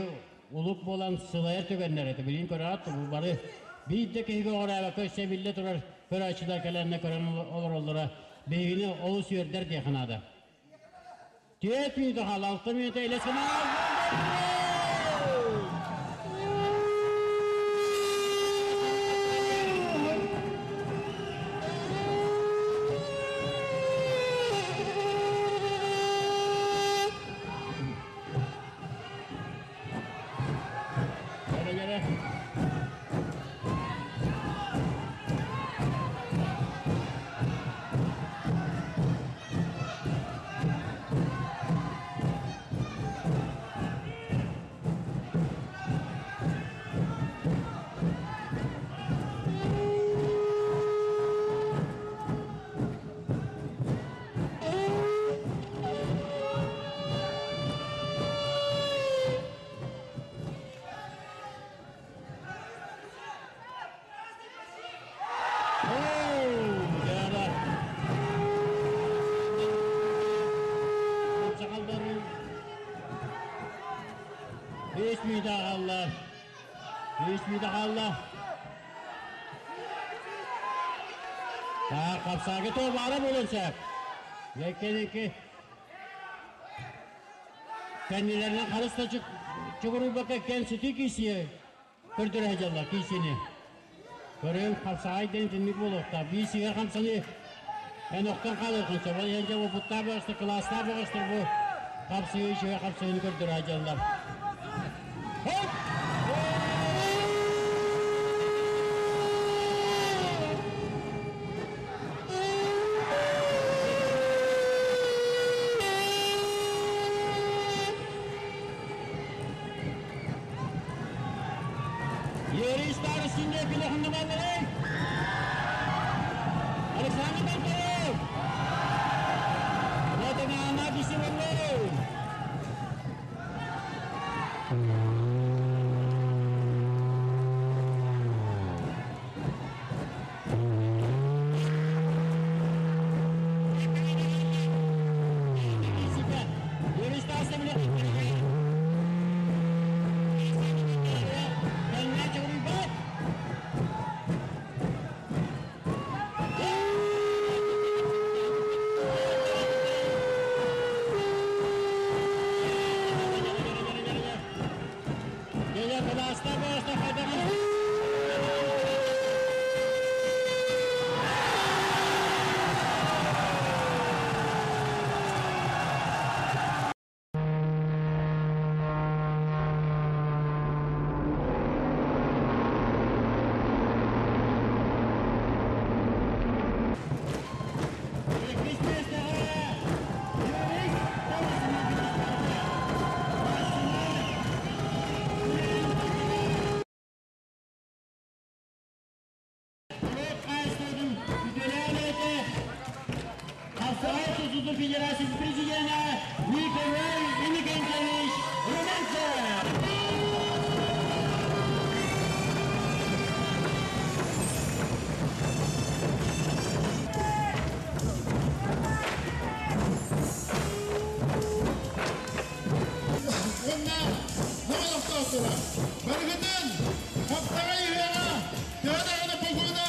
улук буолан сылайар түгэннэр этэ. Билигин көрөөт, бу бары биир да киһигэ оҕораабакка өссө биллэ турар көрөөччүлэр кэлэннэ көрөн олороллоро биһигини олус үөрдэр диэххэ наада. 4 мүнүүтэ хаалла, 6 мүнүүтэ илэ санаа. Үс мүнүүтэ хаалла. Үс мүнүүтэ хаалла. Хапсаага тоо баара буолуон сөп. Еккеники кэннилэринэн харыс да чугуруйбакка кэн сытыы киисиэ көрдөрө сылдьаллар киисини. Көрүҥ хапсаҕай диэн итинник буолуохтаах. Биир сигэ хамсаныы эн охтон хаалыаххын сөп. Ол иһин дьэ уопуттаах бөҕөстөр, кылаастаах бөҕөстөр бу хапсыһыы үчүгэй хапсыһыыны көрдөрө сылдьаллар. Хоп! Юрий Старостин билэхиннэмэллэрэй! Александр Бондарев! Лотонаана Кисимовлей! Юрий Старостин тустуутун федерациятын президенэ Николай Иннокентьевич Румянцев. Уонна Нам олохтоохторо барыгытын хаптаҕай ыһыаҕа төһө даҕаны погода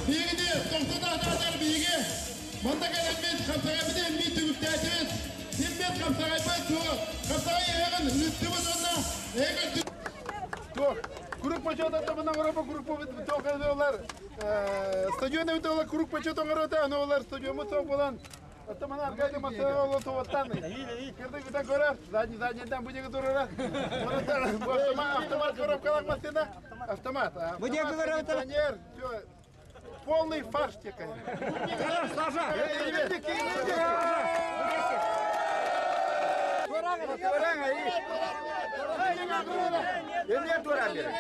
биһигини тохтотоотоотор биһиги манна кэлэммит хапсаҕайбыт эммит түмүктээтибит симмит хапсаҕайбыт хапсаҕай ыһыаҕын ыыттыбыт уонна эһиги туох круг почета табынан оҥоробо круг туох олар стадион эбит олар круг почета оҥорота аны олар стадиоммут суох буолан Оттон Аркадий Матвеевич туоттан кырдык бүтэн көрөр, задний заднийдан бу диэки турара. Автомат, автомат коробкалаах массыына, автомат. Бу диэки көрөр. Кондиционер, все. Полный фарш текает. Саша!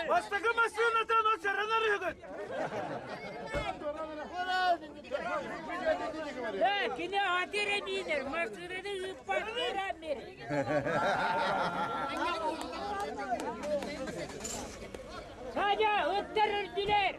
Бастакы массыынатан очаранар үһүгүт. Кини аты эрэ миинэр, массыынаны ыыппат эрэ Садя, ыттар үрдүлэр!